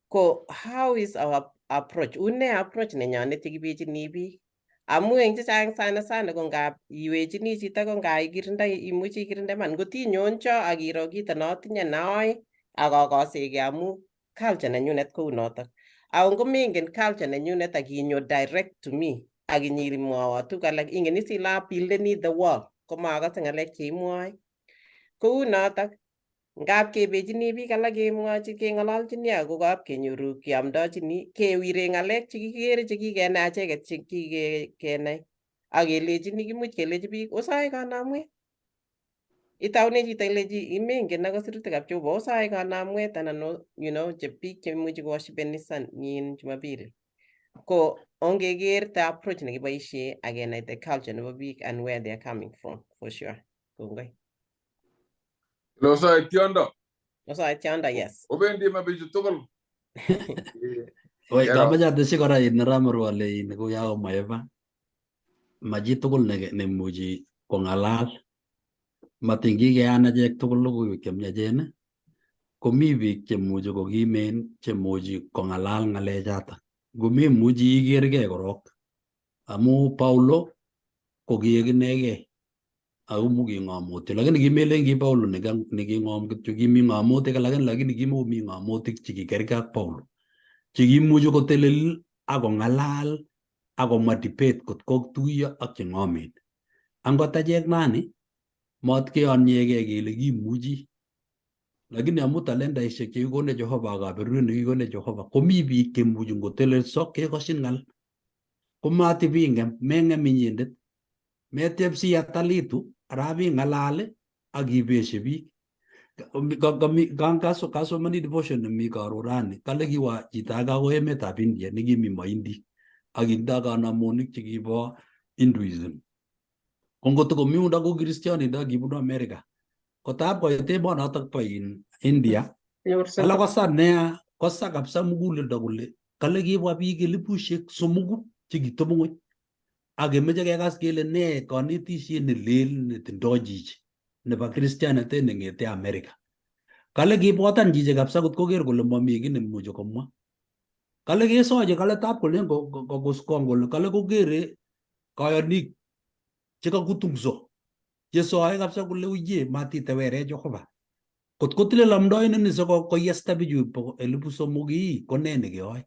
Ko how is our approach? Une approach nenyonet chekibechini biik? Amu eng chechang sana sana ko ngap iwechini chito ko nga ikirindoi, imuchi ikirinde man ngotinyoncho ak iro kito notinye noe ak akosegei amu culture nenyunet kou notok. Ako ngomengen culture nenyunet ak inyo direct to me ak inyimwowo tuguk alak, ingen is ile abuildeni the wall, komakose ng'alek cheimwoe. Kou notok, ngap kebechini biik alak kemwochi keng'ololchini ako kap kenyoru keamdochini kewire ng'alek chekikere chekikenai acheket chekikenai ak kelechini kimuch kelechi biik osae kanamwet. Itaune chito ilechi imengen akot sirutikab Jehova osae kanamwet anan che biik cheimuchi koworshipeni in Jumapili. Ko ongeker the approach nekiboisie ak kenai the culture nebo biik and where they are coming from for sure. Kongoi. Osae tiondo. Osae tiondo, yes. Obendi ma bichu tugul. Oi, kamache atesyi kora in Ramuru ale in kokakomwa Eva, ma chitugul nemuchi kong'alal. Matin kikeyan achek tugul logoiwek chemiachen, komi biik chemuchi kokimen chemuchi kong'alal ng'alechato. Ngomemuchi ikergei korok amu Paulo ko kiek inegei ako muking'omutik, lakini kimelen ki Paulo neking'om kityo, kimi ng'omutik alak lakini kimokomi ng'omutik chekikergei ak Paulo chekimuchi kotelel ak kong'alal ak komwa debate kot kotuiyo ak cheng'omen. Angot achek nani matkeyonyegei kele kimuchi, lakini amu talentaishek chekikonech Jehova ak kaberuret nekikonech Jehova komi biik chemuchi ngotelelso kekoshin ng'al. Komatibing'em, meng'em inyendet, meteb siyatalitu arap ing'alal ak ibeshe biik. Kasomani devotion nemi karon rani, kale kiwa chito age akoi emetab India nekimi moindik ak kitindoi kanamonik chekibo Hinduism. Ko ngotko mi yundo ko kristianindet kibunu America. Kotab koit emonotok bo India, kale kosa nea, kosa kabisa muguleldo kole kale kibwa biik 3,000 chekitobng'ony ak kemeche kekas kele nee konetisiet nelel netindoi chichi nebo kristianatet neng'ete America. Kale kibwatan chichi kabisa kot koker kole momi kiy nemuchi komwa. Kale kesochi kale tab kolen kokuskong kole kale kokere koyonik chekakutungso chesoe kabisa kole uye matitewerech Jehova. Kot kotilel amdoindet siko koyesta bichu 3,000 ii ko nee nekeyoe.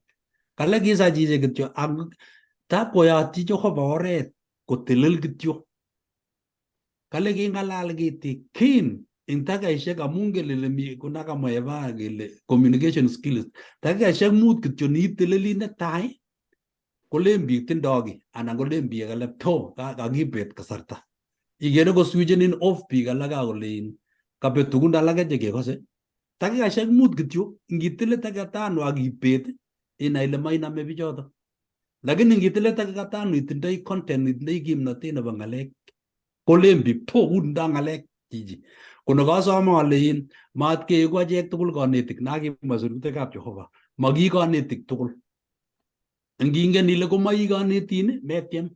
Kale kisa chichi kityo ak tab koyotyi Jehova oret kotelel kityo. Kale king'alal kitikin eng dakikaishek amu ngele ile mi kunakamwa Eva kele communication skills. Dakikaishek 5 kityo niiteleli netai kolen biik tindoi kiy anan kolen biik alak to kakibet kasarta. Ikere koswichenin off biik alak akolein kabet tugun alake chekekose. Dakikaishek 5 kityo ngitile dakika 5 ak ibet inai ile mainame bichoto. Lakini ngitile dakika 5 itindoi content, itindoi kimnotet nebo ng'alek kolen biik po undoi ng'alek chichi. Ko nekasome ale in mat keeku achek tugul konetik nakimwa sirutikab Jehova maki konetik tugul. Ngingen ile komai konetin metiem.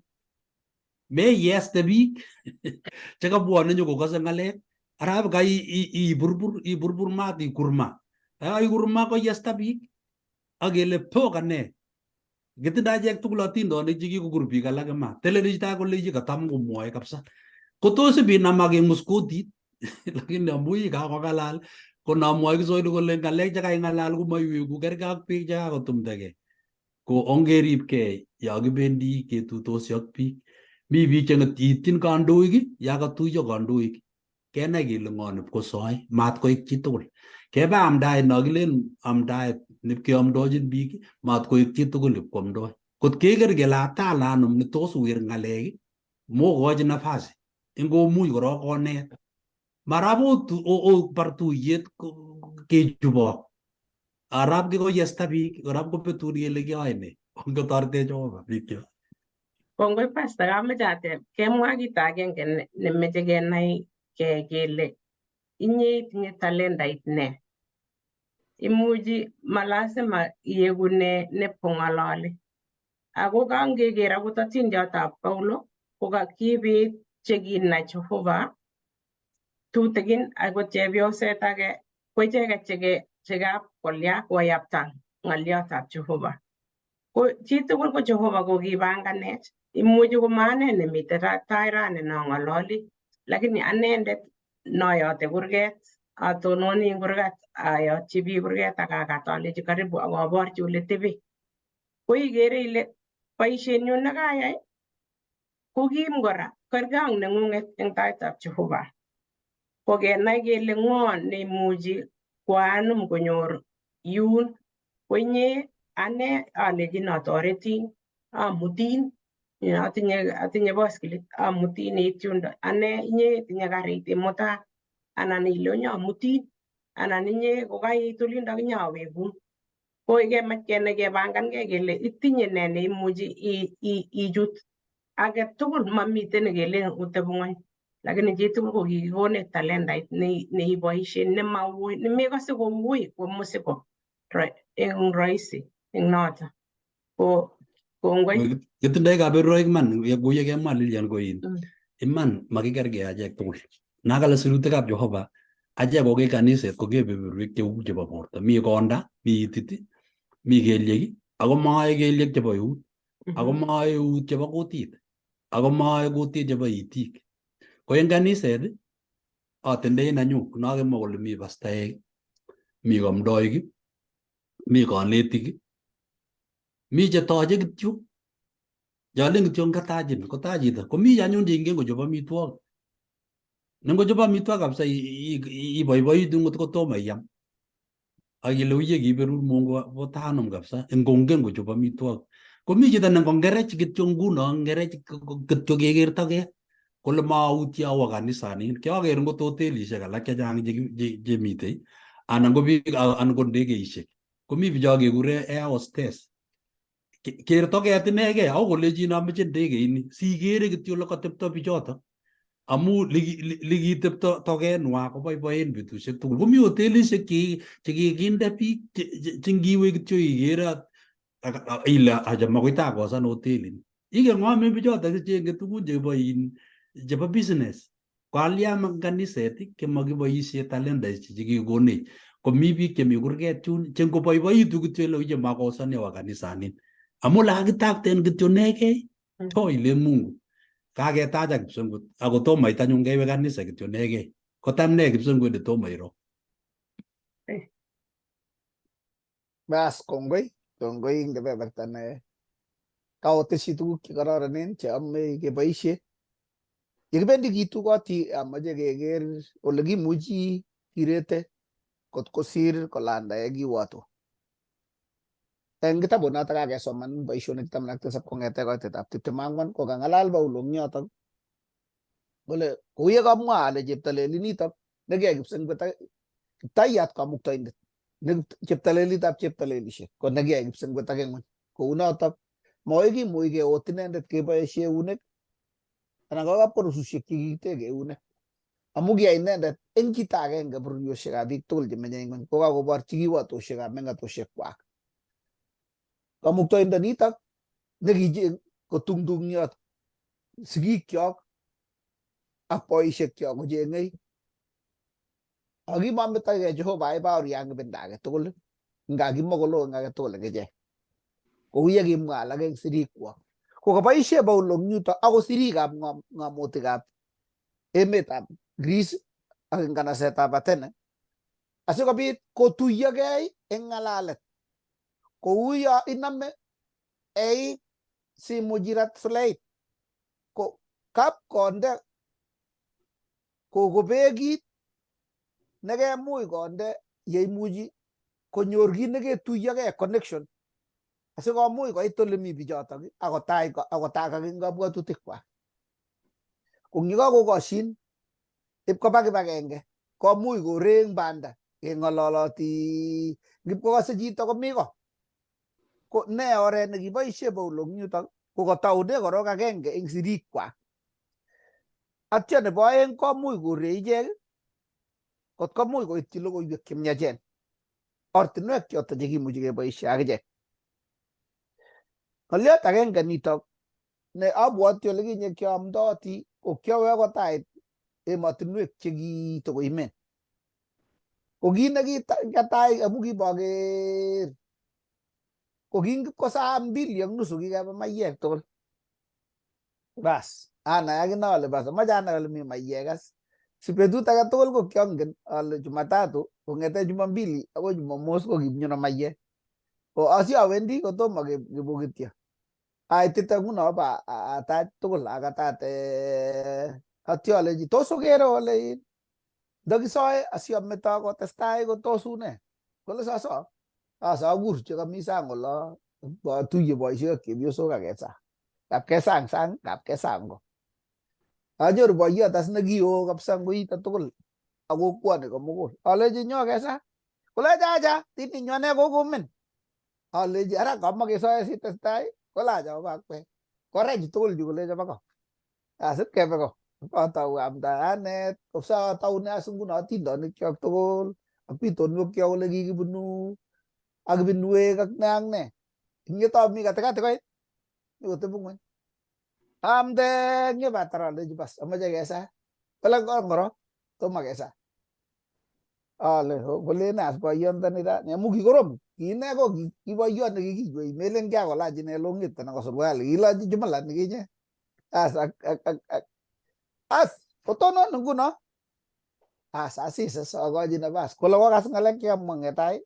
Meyeste biik chekabwone nyokokose ng'alek arap ka iburbur iburbur mat ikur ma. Ikur ma koyesta biik ak kele po kane. Kitindoi achek tugul atindonik chekikokur biik alak ma. Teleli chito kole chi katam komwoe kabisa. Kotos ibinam ak ingus kutit lakini amu kakong'alal ko nomwoe Kiswahili kole ng'alek chekaing'alal komaiweku kerkei ak biik chekakotumdagei. Ko ongeribkei yo kibendi ketuitosi ak biik. Mi biik che ityin kandoik ya katuiyo kandoik kenai kele ng'o nipkosoe mat koik chitugul. Kebe amdaet no kilen amdaet nipkeamdochin biik mat koik chitugul ipkoamdoi. Kot keker kele atalanum netos wir ng'alek mokochi nafasi ingomuch korok konet. Marap obar tuyet kechubok. Arap kikoyesta biik, arap kobetun kele kiyoe ne. Ongotoretech Jehova biikyok. Kongoi pastor, kameche ateb kemwa kito agenge nemeche kenai kele inye itinye talentait ne. Imuchi malasima ieku ne nepkong'ololi. Ako kangeker akot atindiotab Paulo ko kibit Chekinai Jehova tutikin akot chepyoset age ko icheket chekab kolya koyapta ng'olyotab Jehova. Ko chitugul ko Jehova ko kipanganech. Imuchi koma ane nemite tai rani nong'ololi, lakini anendet noyote kurget, atononi eng kurgat, ayotyi biik kurget ak akat alechi karibu ak aborchi ole tebi. Ko ikere ile boishenyun nekayai ko kim kora, kerkei ak neng'ung'et eng taitab Jehova. Ko kenai kele ng'o neimuchi koanum konyor yun, ko inye ane alechin atoretin, amutin, atinye boskilit amutin iit yundo, ane inye itinye karit imuta, anan ile onye amutin, anan inye kokaiit olindok inyawekun. Ko kemach kenai kepangankei kele itinye ne neimuchi ichut age tugul, mamiten nekelen oteb ng'ony, lakini chitugul ko kikikonech talendait neiboishen nemaui nemekose koui ko msigo eng rahisi eng noto ko kongoi. Kitindoi kaberuroik iman kou ye kemwa Lilian ko in iman makikergei achek tugul. Nakale sirutikab Jehova achek ko ki kaniset ko kebeberwek cheu chebo borto. Mi konda, mi itit, mi kelyek, ako moe kelyek chebo eut, ako moe eut chebo kutit, ako moe kutit chebo itik. Ko en kaniset atindoi nenyu nokimwa kole mi pastaek, mi kamdoik, mi konetik, mi chetoche kityo. Yolen kityo katachin kotach chito komi anyun cheingen kochop amitwogik. Ne ngochop amitwogik kabisa iboiboitu ngot kotomo iam. Ak ile uye kiberur Mungu botanum kabisa ngongen kochop amitwogik. Komi chito ne ngongerech kityo nguno ngerech kityo keker toket kole mautye awo kanisanin. Kioker ngot hotelishek alak chechang chemitei anan ko biik anan ko ndegeishek. Komi bicho kekure air hostess. Ker toket inegei ako kolechin amoche ndegeini sikere kityo ole katepto bichoto amu likitepto tokenwa koboiboen betusiek tugul. Komi hotelishek chekikinde biik che ngiwe kityo ikere ile acha makoi takosan hotelini. Igen ng'omen bichoto chechenge tugun chebo in chebo business. Ko alya kaniset komakiboisie talentaishek chekikonech. Komi biik chemi kurget yun che ngoboiboitu kityo ile uye makosani awo kanisanin. Amu lakakitakten kityo nekei to ile Mungu. Kaketachak kipsongot ako tomo it anyun kewe kanisa kityo nekei. Kotam ne kipsongot netomo iro. Bas kongoi, kongoi eng kebeberta ne kaoteshi tuguk chekororonen cheome keboishe. Yekibendi kitukoti amoche keker ole kimuchi kirete kot kosir kolandae kiwoto. Eng kitabut notok kakesoman Boisionik 17 kong'ete koitetab 24 ko kang'alal Paulo eng yotok kole kou ye kamwa ale cheptalelinitok nekiyai kipsengwet kiptayat kamuktaindet ne cheptalelitab cheptalelishek ko nekiyai kipsengwet ake ng'weny kou notok makoi kimuch keot inendet keboishe eunek anan ko kapkorusushek chekikiteke eunek amu kiyai inendet eng chito agenge bororioshekab biik tugul chemenye ng'weny kokakoborchi kiwatoshekab meng'atoshek kwak. Kamuktaindonitok nekicheng kotungtungyot sigikyok ak boishekyok kocheng'ei ak kimametokei Jehova ibaorian ibinda age tugul nga kimokolo eng age tugul eng ichek kou ye kimwa alak eng sirikwok. Ko kaboishe Paulo eng yuto ako sirikab ng'omutikab emetab Greece ak eng nganasetab Athene asikobit kotuyokei eng ng'alalet kou yo inome eik simuch irat suleit ko kap konde kokobekit nekemuch konde yeimuchi konyor kit neketuyokei connection asikomuch koit ole mi bichotok akotach akotakak eng kabwatutik kwak. Ko eng yekakokoshin ipkoba kibagenge komuch koreng banda keng'ololoti ngipkokose chito komi ko. Ko ne oret nekiboishe Paulo eng yutok ko kataune korok agenge eng sirikwak. Atya nebo aeng komuch koree ichek kot komuch koityi logoiwek chemiachen. Ortinwek choto chekimuchi keboishe akichek. Ng'olyot agenge nitok Ne abwoti ole kinye kiamdoti ko kiawe akot ait emotinwek chekitokoimen. Ko kit nekitai amu kiboker ko kingipko saa mbili ak nusu kikebe maiyek tugul. Bas anai akine ale bas amache anai ale mi maiyek as. Si betut age tugul ko kiangen ale Jumatatu kong'ete Jumambili akoi Jumamos ko kipnyono maiyek. Ko asiawendi kotomo kebokityo. Aitite nguno ba atach tugul akatate atyo alechi tos okere ole in ndokisoe asiameto kotestai ko tos une kole soso asa akur chekami sang olo atuye boisiek ak chepyosok akesa kap kesang sang kap kesang ko anyoru boiyot as nekioo kabisa ngoito tugul ak kokwoni komugul alechi nyo kesa kole acha acha tininyu ane kokomin alechi ara kamakesoe sitestai kole acha oba akwek korech tugul chu kolecho ba ko asip kebe ko atou amda anet kabisa ataune as nguno atindonik kyok tugul ak pitonwek kyok ole kikibunu ak ibinwek ak ne ak ne ing mi katikati koit nyikotebi ng'weny amde nyebatar alechi bas amache kesa kole ngoro tomo kesa ale kolen as boyondoni ra amu kikorom ki ine ko ki boyot nekikiywei melen kiakolach ine longit anan ko suruali kilochi jumla nikinye as ak ak ak ak as kotonon nguno as asis as akochi nafas kole kokas ng'alek chekamwa ngetai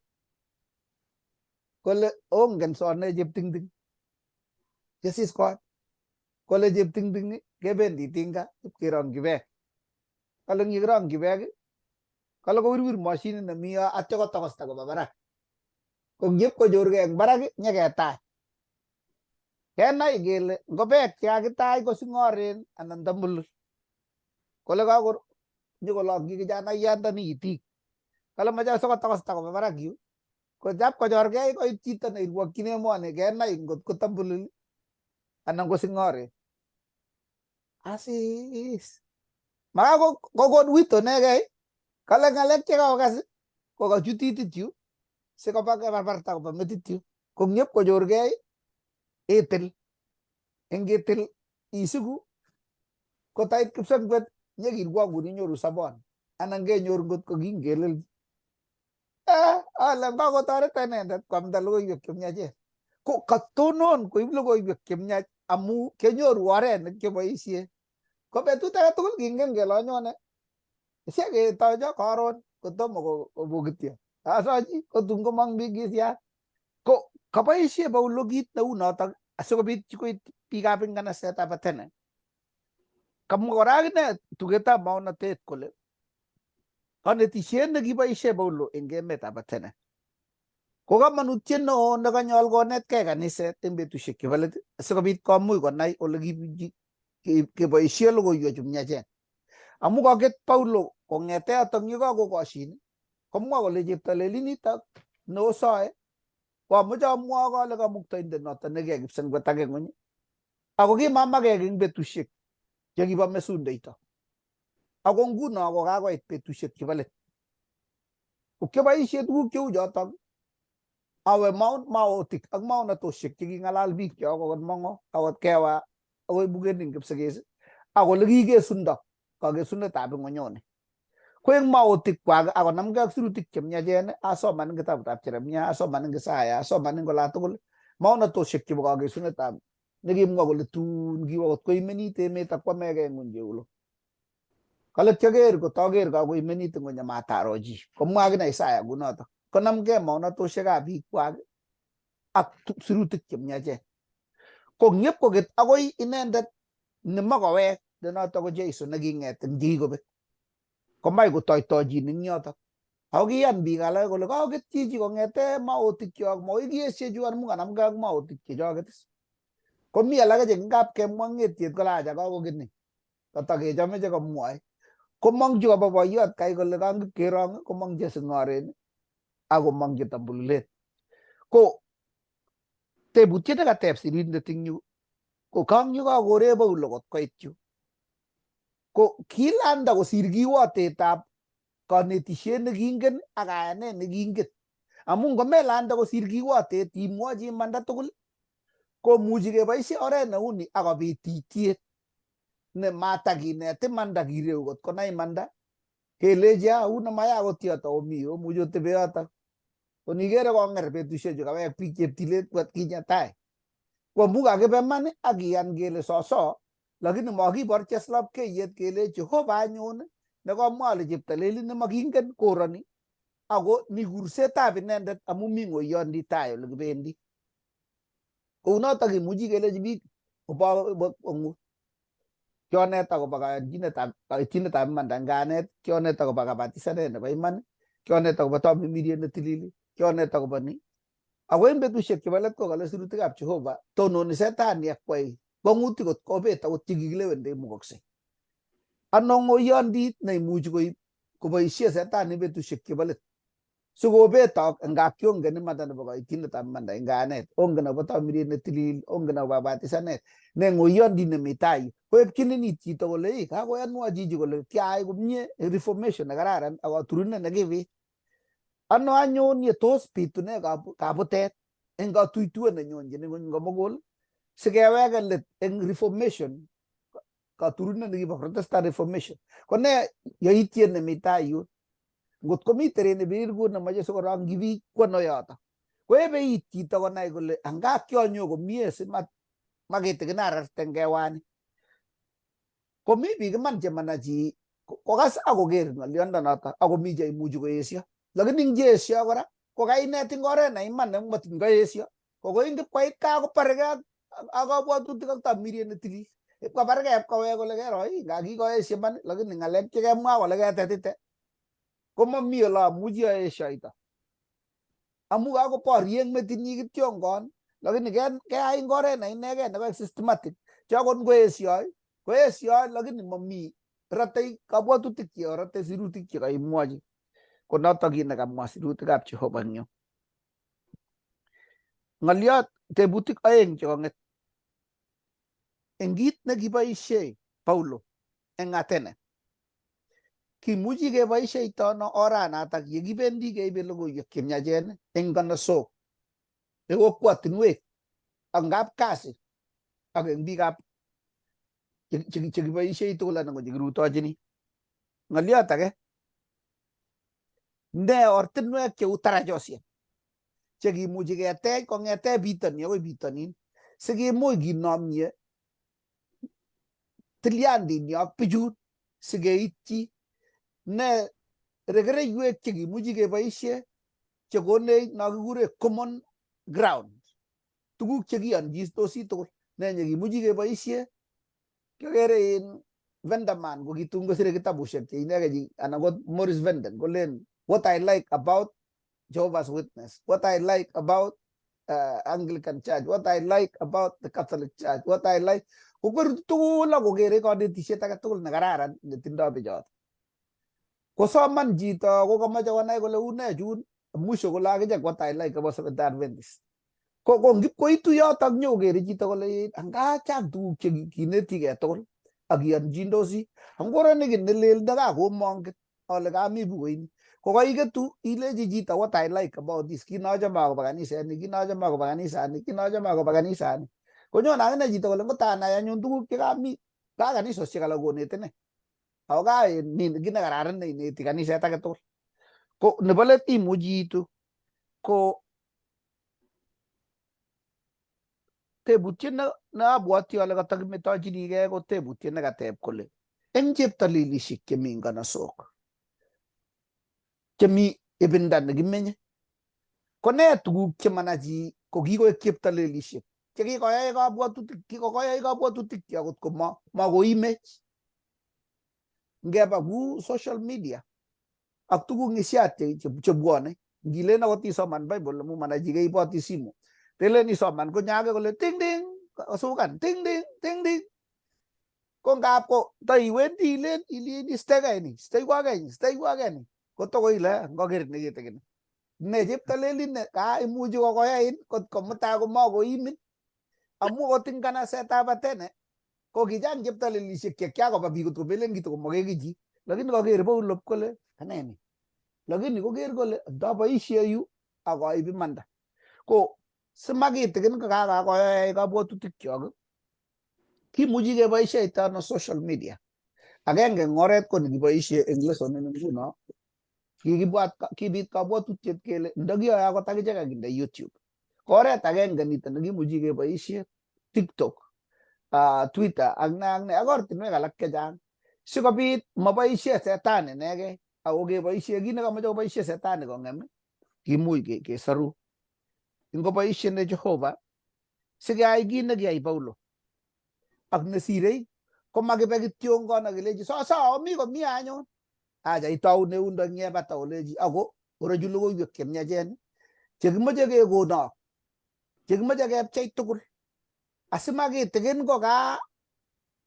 kole ongen sone cheptingting yesis kot kole cheptingting kebendi tinga ipkerongyi beek kole ngikirongyi beek kole kowirwir mashinit nemi yo atyo kotokosta koba barak ko ngip konyorgei eng barak nyeketach kenai kele ngo beek chekakitach ko sing'oren anan tambulul kole kako nyokolongyi kijanaiyandoni itik kole moche sikotokosta koba barak yu kochap kochorgei koit chito neirwokyin emoni kenai ngot ko tambulul anan ko sing'oren asis maka kokon wito nekei kale ng'alek chekakokas kokachut itit yu sikoba kebarbarta koba metit yu ko ng'yep konyorgei itil ingitil isiku kotait kipsengwet nyekirwokun inyoru sobon anan kenyor ngot ko kingelelchi ale kakotoret inendet kwamda logoiwek chemiachen ko katonon koib logoiwek chemiach amu kenyoru oret nekiboisie ko betut age tugul kingen kele anyone siaketocho karon kotomo kobokityo asochi kotun komong biik ko kaboisie Paulo kit neu notok asikobit koit biikab nganasetab Athene kamwa kora akine tugetab maonatet kole konetisiet nekiboisie Paulo eng emetab Athene ko komonutiet neo nekanyol konetkei kaniset eng betusiek chebo let asikobit komuch konai ole keboisie logoiwek chu miachen amu koket Paulo kong'ete yotok yekakokoshin komwa kole cheptolelinitok neosoe koamoche amwok ale kamuktaindet noto nekiyai kipsengwet ake ng'weny ako kimamakek eng betusiek chekibo mesundeito ako nguno ko kakoit betusiek chebo let ko kioboisie tuguk cheu chotok awe maotik ak maonatosiek cheking'alal biik chok akot mong'o akot kewa akoi buket eng Kipsigis ak ole kikesundo kakesunetab ng'onyoni ko eng maotik kwak akonamgei ak sirutik chemiachen asoman eng kitabutab Jeremia asoman eng Isaya asoman eng olatugul maonatosiek chebo kakesunetab nekimwa kole tun kiwo kot koimenit emet ak kwamegei ng'weny cheulo kale kioker kotoker kakoimenit ng'weny amataro chi komwa akine Isaya kunotok konamgei maonatosiekab biikwak ak sirutik chemiachen ko ng'ep koket akoi inendet nemakowek ne notok ko Jesu neking'et eng chekikobek komach kotoitochin eng yotok ako kiyan biik alak kole kakoket chichi kong'ete maotik kyok makoi kieshe chu amu kanamgei ak maotik chechoket is komi alake che ngap kemwa ng'etiet kole acha kakoket ni katakechome chekamwoe komong chu kabo boiyot kai kole kangipkerong komong che sing'oren akomong che tambululet ko tebutiet nekateb sirindet eng yu ko kang yekakore Paulo kot koit yu ko kilanda kosir kiwotetab konetisiet nekingen ak kayanet nekingen amu ngomelanda kosir kiwotet imwochi imanda tugul Komuchi keboishe oret neuni akobit titiet ne matakinet imanda kireu kot konai imanda kelechi a uu nemaya akot yoto omi omuchi otebe yoto. Konikere konger betushechu kawek biik cheptilet kinye tai. Ko amu kakibe iman ak kiyan kele soso lakini makibor cheslapkeiyet kele Jehova anyun nekamwa ale cheptalelit nemakingen koroni ako ni kursetab inendet amu mi ng'oiyondit tai ole kibendi. Kounotok imuchi kelechi biik kobo kionet akobo kayonchinetab kaityinetab imanda eng kayanet, kionet akobo kabatisanet nebo iman, kionet akobo tamirmiriet netilil, kionet akobo ni. Ako en betusiek chebo let kokale sirutikab Jehova tononi setani ak kwai kwang'utik kot kobet akot chekikilewen ndeimukokse. Ano ng'oyondit neimuchi koib koboisie setani betusiek chebo let sikobetok ngap kiongen imanda nebo kaityinetab imanda eng kayanet, ongen akobo tamirmiriet netilil, ongen akobo kabatisanet, ne ng'oyondit nemi tai yu koepchinin it chito kole ii kakoyanwa chichi kole kiayai komie reformation nekararan ak katurunet nekibit. Ano anyun ye tos bitune kabutet eng katuituet nenyonjin ng'ony komugul sikeweke let eng reformation katurunet nekibo Protestant Reformation. Ko ne yaityet nemi tai yun? Ngot komi teret nebirir kut nemoche sikorongyi biik kwono yoto. Koebe it chito konai kole anga kionyo komie simakitikin ararte eng kewani. Komi biik iman chemana chi kokas akoker ng'oliondonoto akomi cheimuchi koesio. Lakini ing cheesio kora ko kainet eng oret ne iman ne matin koesio. Ko koing kipkoit kaa kobargei ak kabwatutik ak tamirmiriet netilil. Ipkobargei ipkowek kole kero ii nga kikoesio iman lakini ng'alek chekemwa kole ketetite komami ole amuchi aesioito. Amu kakoborie eng metinyi kityongon lakini keyai eng oret ne inegei nekoek systematic che akot ngoesioi koesioi lakini mami rotei kabwatutik che rotei sirutik chekaimwochi. Ko notok kit nekamwa sirutikab Jehova eng yu. Ng'oliot tebutik oeng chekong'et. Eng kit nekiboisie Paulo eng Athene kimuchi keboisheito no oranatak yekibendi keibe logoiwek chemiachen eng kanasok, eng kokwotinwek ak eng kapkasi ak eng biikab chekiboishei tugul anan ko chekirutochini. Ng'oliot age, ne ortinwek cheu tarajosiek chekimuchi ketech kong'ete bitoni akoi bitonin sikimuch kinomye tilyandinyo ak bichun sikeityi ne rekereiwek chekimuchi keboisie chekonech no kikure common ground, tuguk chekiyonjindosi tugul ne nyekimuchi keboisie. Kiokere in Venderman ko kitun kosire kitabushek che inegei anan ko Morris Venden kolen what I like about Jehovah's Witness, what I like about Anglican Church, what I like about the Catholic Church, what I like kokweru tugul ak kokere konetisiet age tugul nekararan netindoi bichoto. Kosoman chito kokamoche konai kole une chun mwisho kole akichek what I like about Seventh Day Adventist. Ko ngipkoitu yotok nyokere chito kole anga chang tuguk che kinetigei tugul ak kiyonjindosi. Angoro ni kit nelel nekakomonget ale kami bukuini. Ko kaiketu ilechi chito what I like about this, kit nochome akobo kanisani, kit nochome akobo kanisani, kit nochome akobo kanisani. Konyone akine chito kole ngotanai anyun tuguk chekami ka kanisosiek alak koneti ne. Ako ka kit nekararan neineti kaniset age tugul. Ko nebo let imuchi iitu ko tebutiet ne abwoti ale katakimetochinikei ko tebutiet nekateb kole eng cheptalilishek chemi nganasok chemi ibinda nekimenye ko nee tuguk chemana chi ko kikoek cheptalelishek chekikoyai kabwatutik kikoyai kabwatutik chi akot ko makoimech ngeba ku social media ak tuguk ngisiat chebwone ngilen akot isoman Bible amu mana chi keiboti simu telen isoman konyo age kole ting ting kosukan ting ting ting ting ko ngap ko taiwendi ilen ilin istegei isteiwagei isteiwagei kotokoile ngoker nekitikin ne cheptalelit ne ka imuchi kokoyain kot komutai komakoimin amu akot eng kanasetab Athene ko kichang cheptalelishek che kiakoba biik kot komelen kito komakeki chi lakini kaker Paulo kole aneni lakini koker kole ndaboisie yu ak aib imanda ko Simakitikin kokakoyai kabwatutikchok, kimuchi keboisheito ano social media? Agenge eng oret ko nekiboishe eng lesson ini nguno, kikibwat kibit kabwatutiet kele ndakiyoe akot akichek akinde YouTube. Ko oret agenge nito nekimuchi keboishe TikTok, Twitter ak ne ak ne ak ortinwek alak chechang sikobit maboishe setani inegei ako keboishe kit nekamoche koboishe setani kong'em kimuch kesoru. Ingoboishe ne Jehova sikeyai kit nekiyai Paulo ak nesirei komakibe kityongon ak kelechi so so omi komie anyun. Acha itaune yundo eng yebata olechi ako orochu logoiwek chemiachen chekimoche kekonok, chekimoche kepchei tugul asimakitikin ko ka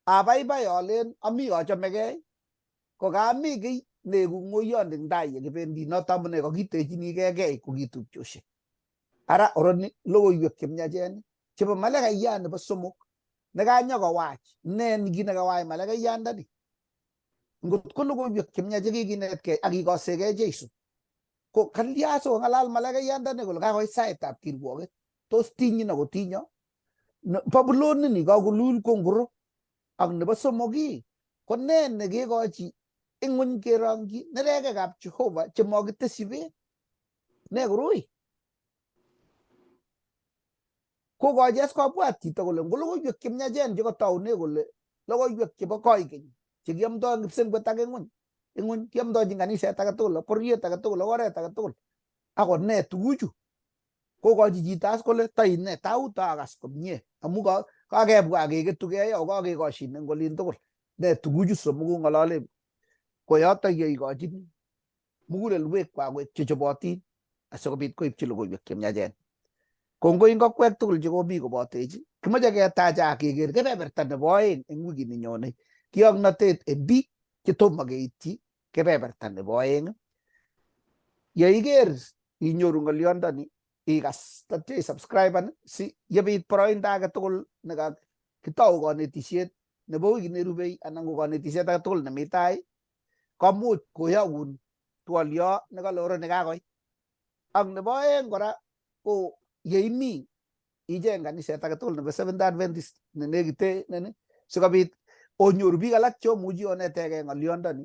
abaibai alen ami achamegei ko kami kiy neeku ng'oyot eng tai yekibendi noto amune kakitechinigei kei ko kitupchosiek. Ara oroni logoiwek chemiachen chebo malakaiyan nebo somok nekanyokowach. Ne kit nekawach malakaiyandani? Ngot ko logoiwek chemiach chekikinetkei ak kikosekei Jesu, ko kalya sikong'alal malakaiyandani kole kakoit saitab kirwoket? Tos tinyin ako tinyo? Babulon ini kakolul ko ngoro? Ak nebo somok ii, ko ne nekekochi ing'uny kerongyi nerekekab Jehova chemakitesyi beek? Ne koroi? Kokochi as kobwat chito kole ngo logoiwek chemiachen chekataune kole logoiwek chebo koikeny chekiamdoi eng kipsengwet ak ing'uny ing'uny kiamdochin kaniset age tugul ak bororiet age tugul ak oret age tugul ako ne tuguchu kokochi chito as kole taine tau takas komie amu kakebwa keketukei ako kakekoshin eng olin tugul ne tuguchu somoku ng'olole ko yotok ye ikochin mugulelwek kwak koek chechobotin asikobit koibchi logoiwek chemiachen. Kongoi eng akwek tugul chekomi kobotech, kimoche ketacha keker kebeberta nebo oeng eng wikit nenyone. Kioknotet eng biik chetomo keityi kebeberta nebo oeng. Yeiker inyoru ng'olyondoni ikas tatya isubscriben si yebit boroindo age tugul nekakitou konetisiet nebo wikit nerubei anan ko konetisiet age tugul nemi tai komuch koyogun twolyo nekale oro nekakoit. Ak nebo oeng kora ko yeimi icheng kaniset age tugul nebo Seventh Adventist nenekite neni sikobit onyoru biik alak cheomuchi onetegei ng'olyondoni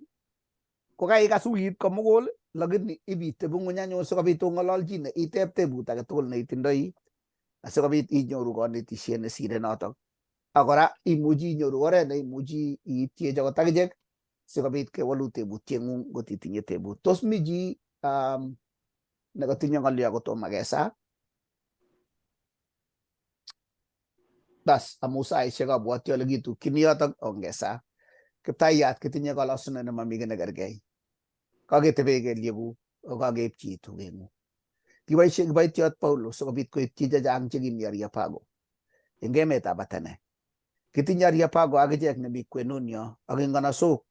ko kaikas wikit komugul lakini ibitebi ng'uny anyun sikobit ong'ololchine iteb tebut age tugul neitindoi asikobit inyoru konetisiet nesire notok. Ak kora imuchi inyoru oret neimuchi iityech akot akichek sikobit kewolu tebutieng'ung ngot itinye tebut. Tos mi chi nekatinye ng'olyo kotomo kesaa? Bas, amu saisiek abwoti ale kitukchini yotok ongesaa. Kiptayat kitinye kolosunet nemami kiy nekergei. Kaketebe kelyekuk ako kakeipchi tugeng'ung. Kiboisie kiboitiot Paulo sikobit koityi chechang chekimi Areopago eng emetab Athene. Kitinye Areopago akichek nemi kwenunyo ak eng nganasok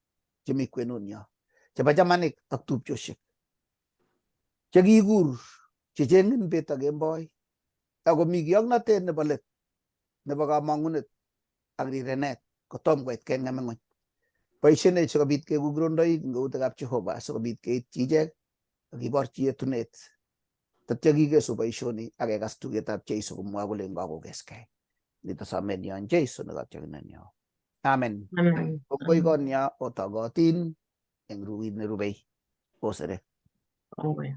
chemi kwenunyo chebo chamanik ak tupchosiek chekikur checheng'in bet ak kemboi ako mi kioknotet nebo let nebo kamang'unet ak rirenet kotom koit keng'em ing'uny. Boishenech sikobit keku kirondoik eng eutekab Jehova sikobit keityi ichek ak kiborchi yetunet. Tatya kikesu boisioni ak kekas tugetab Jesu komwoe kole ngakokeskei. Nito somenyo Jesu nekotyokinenyo. Amen. Amen. Kongoi konyo otogotin eng wikit nerubei. Osere. Kongoi.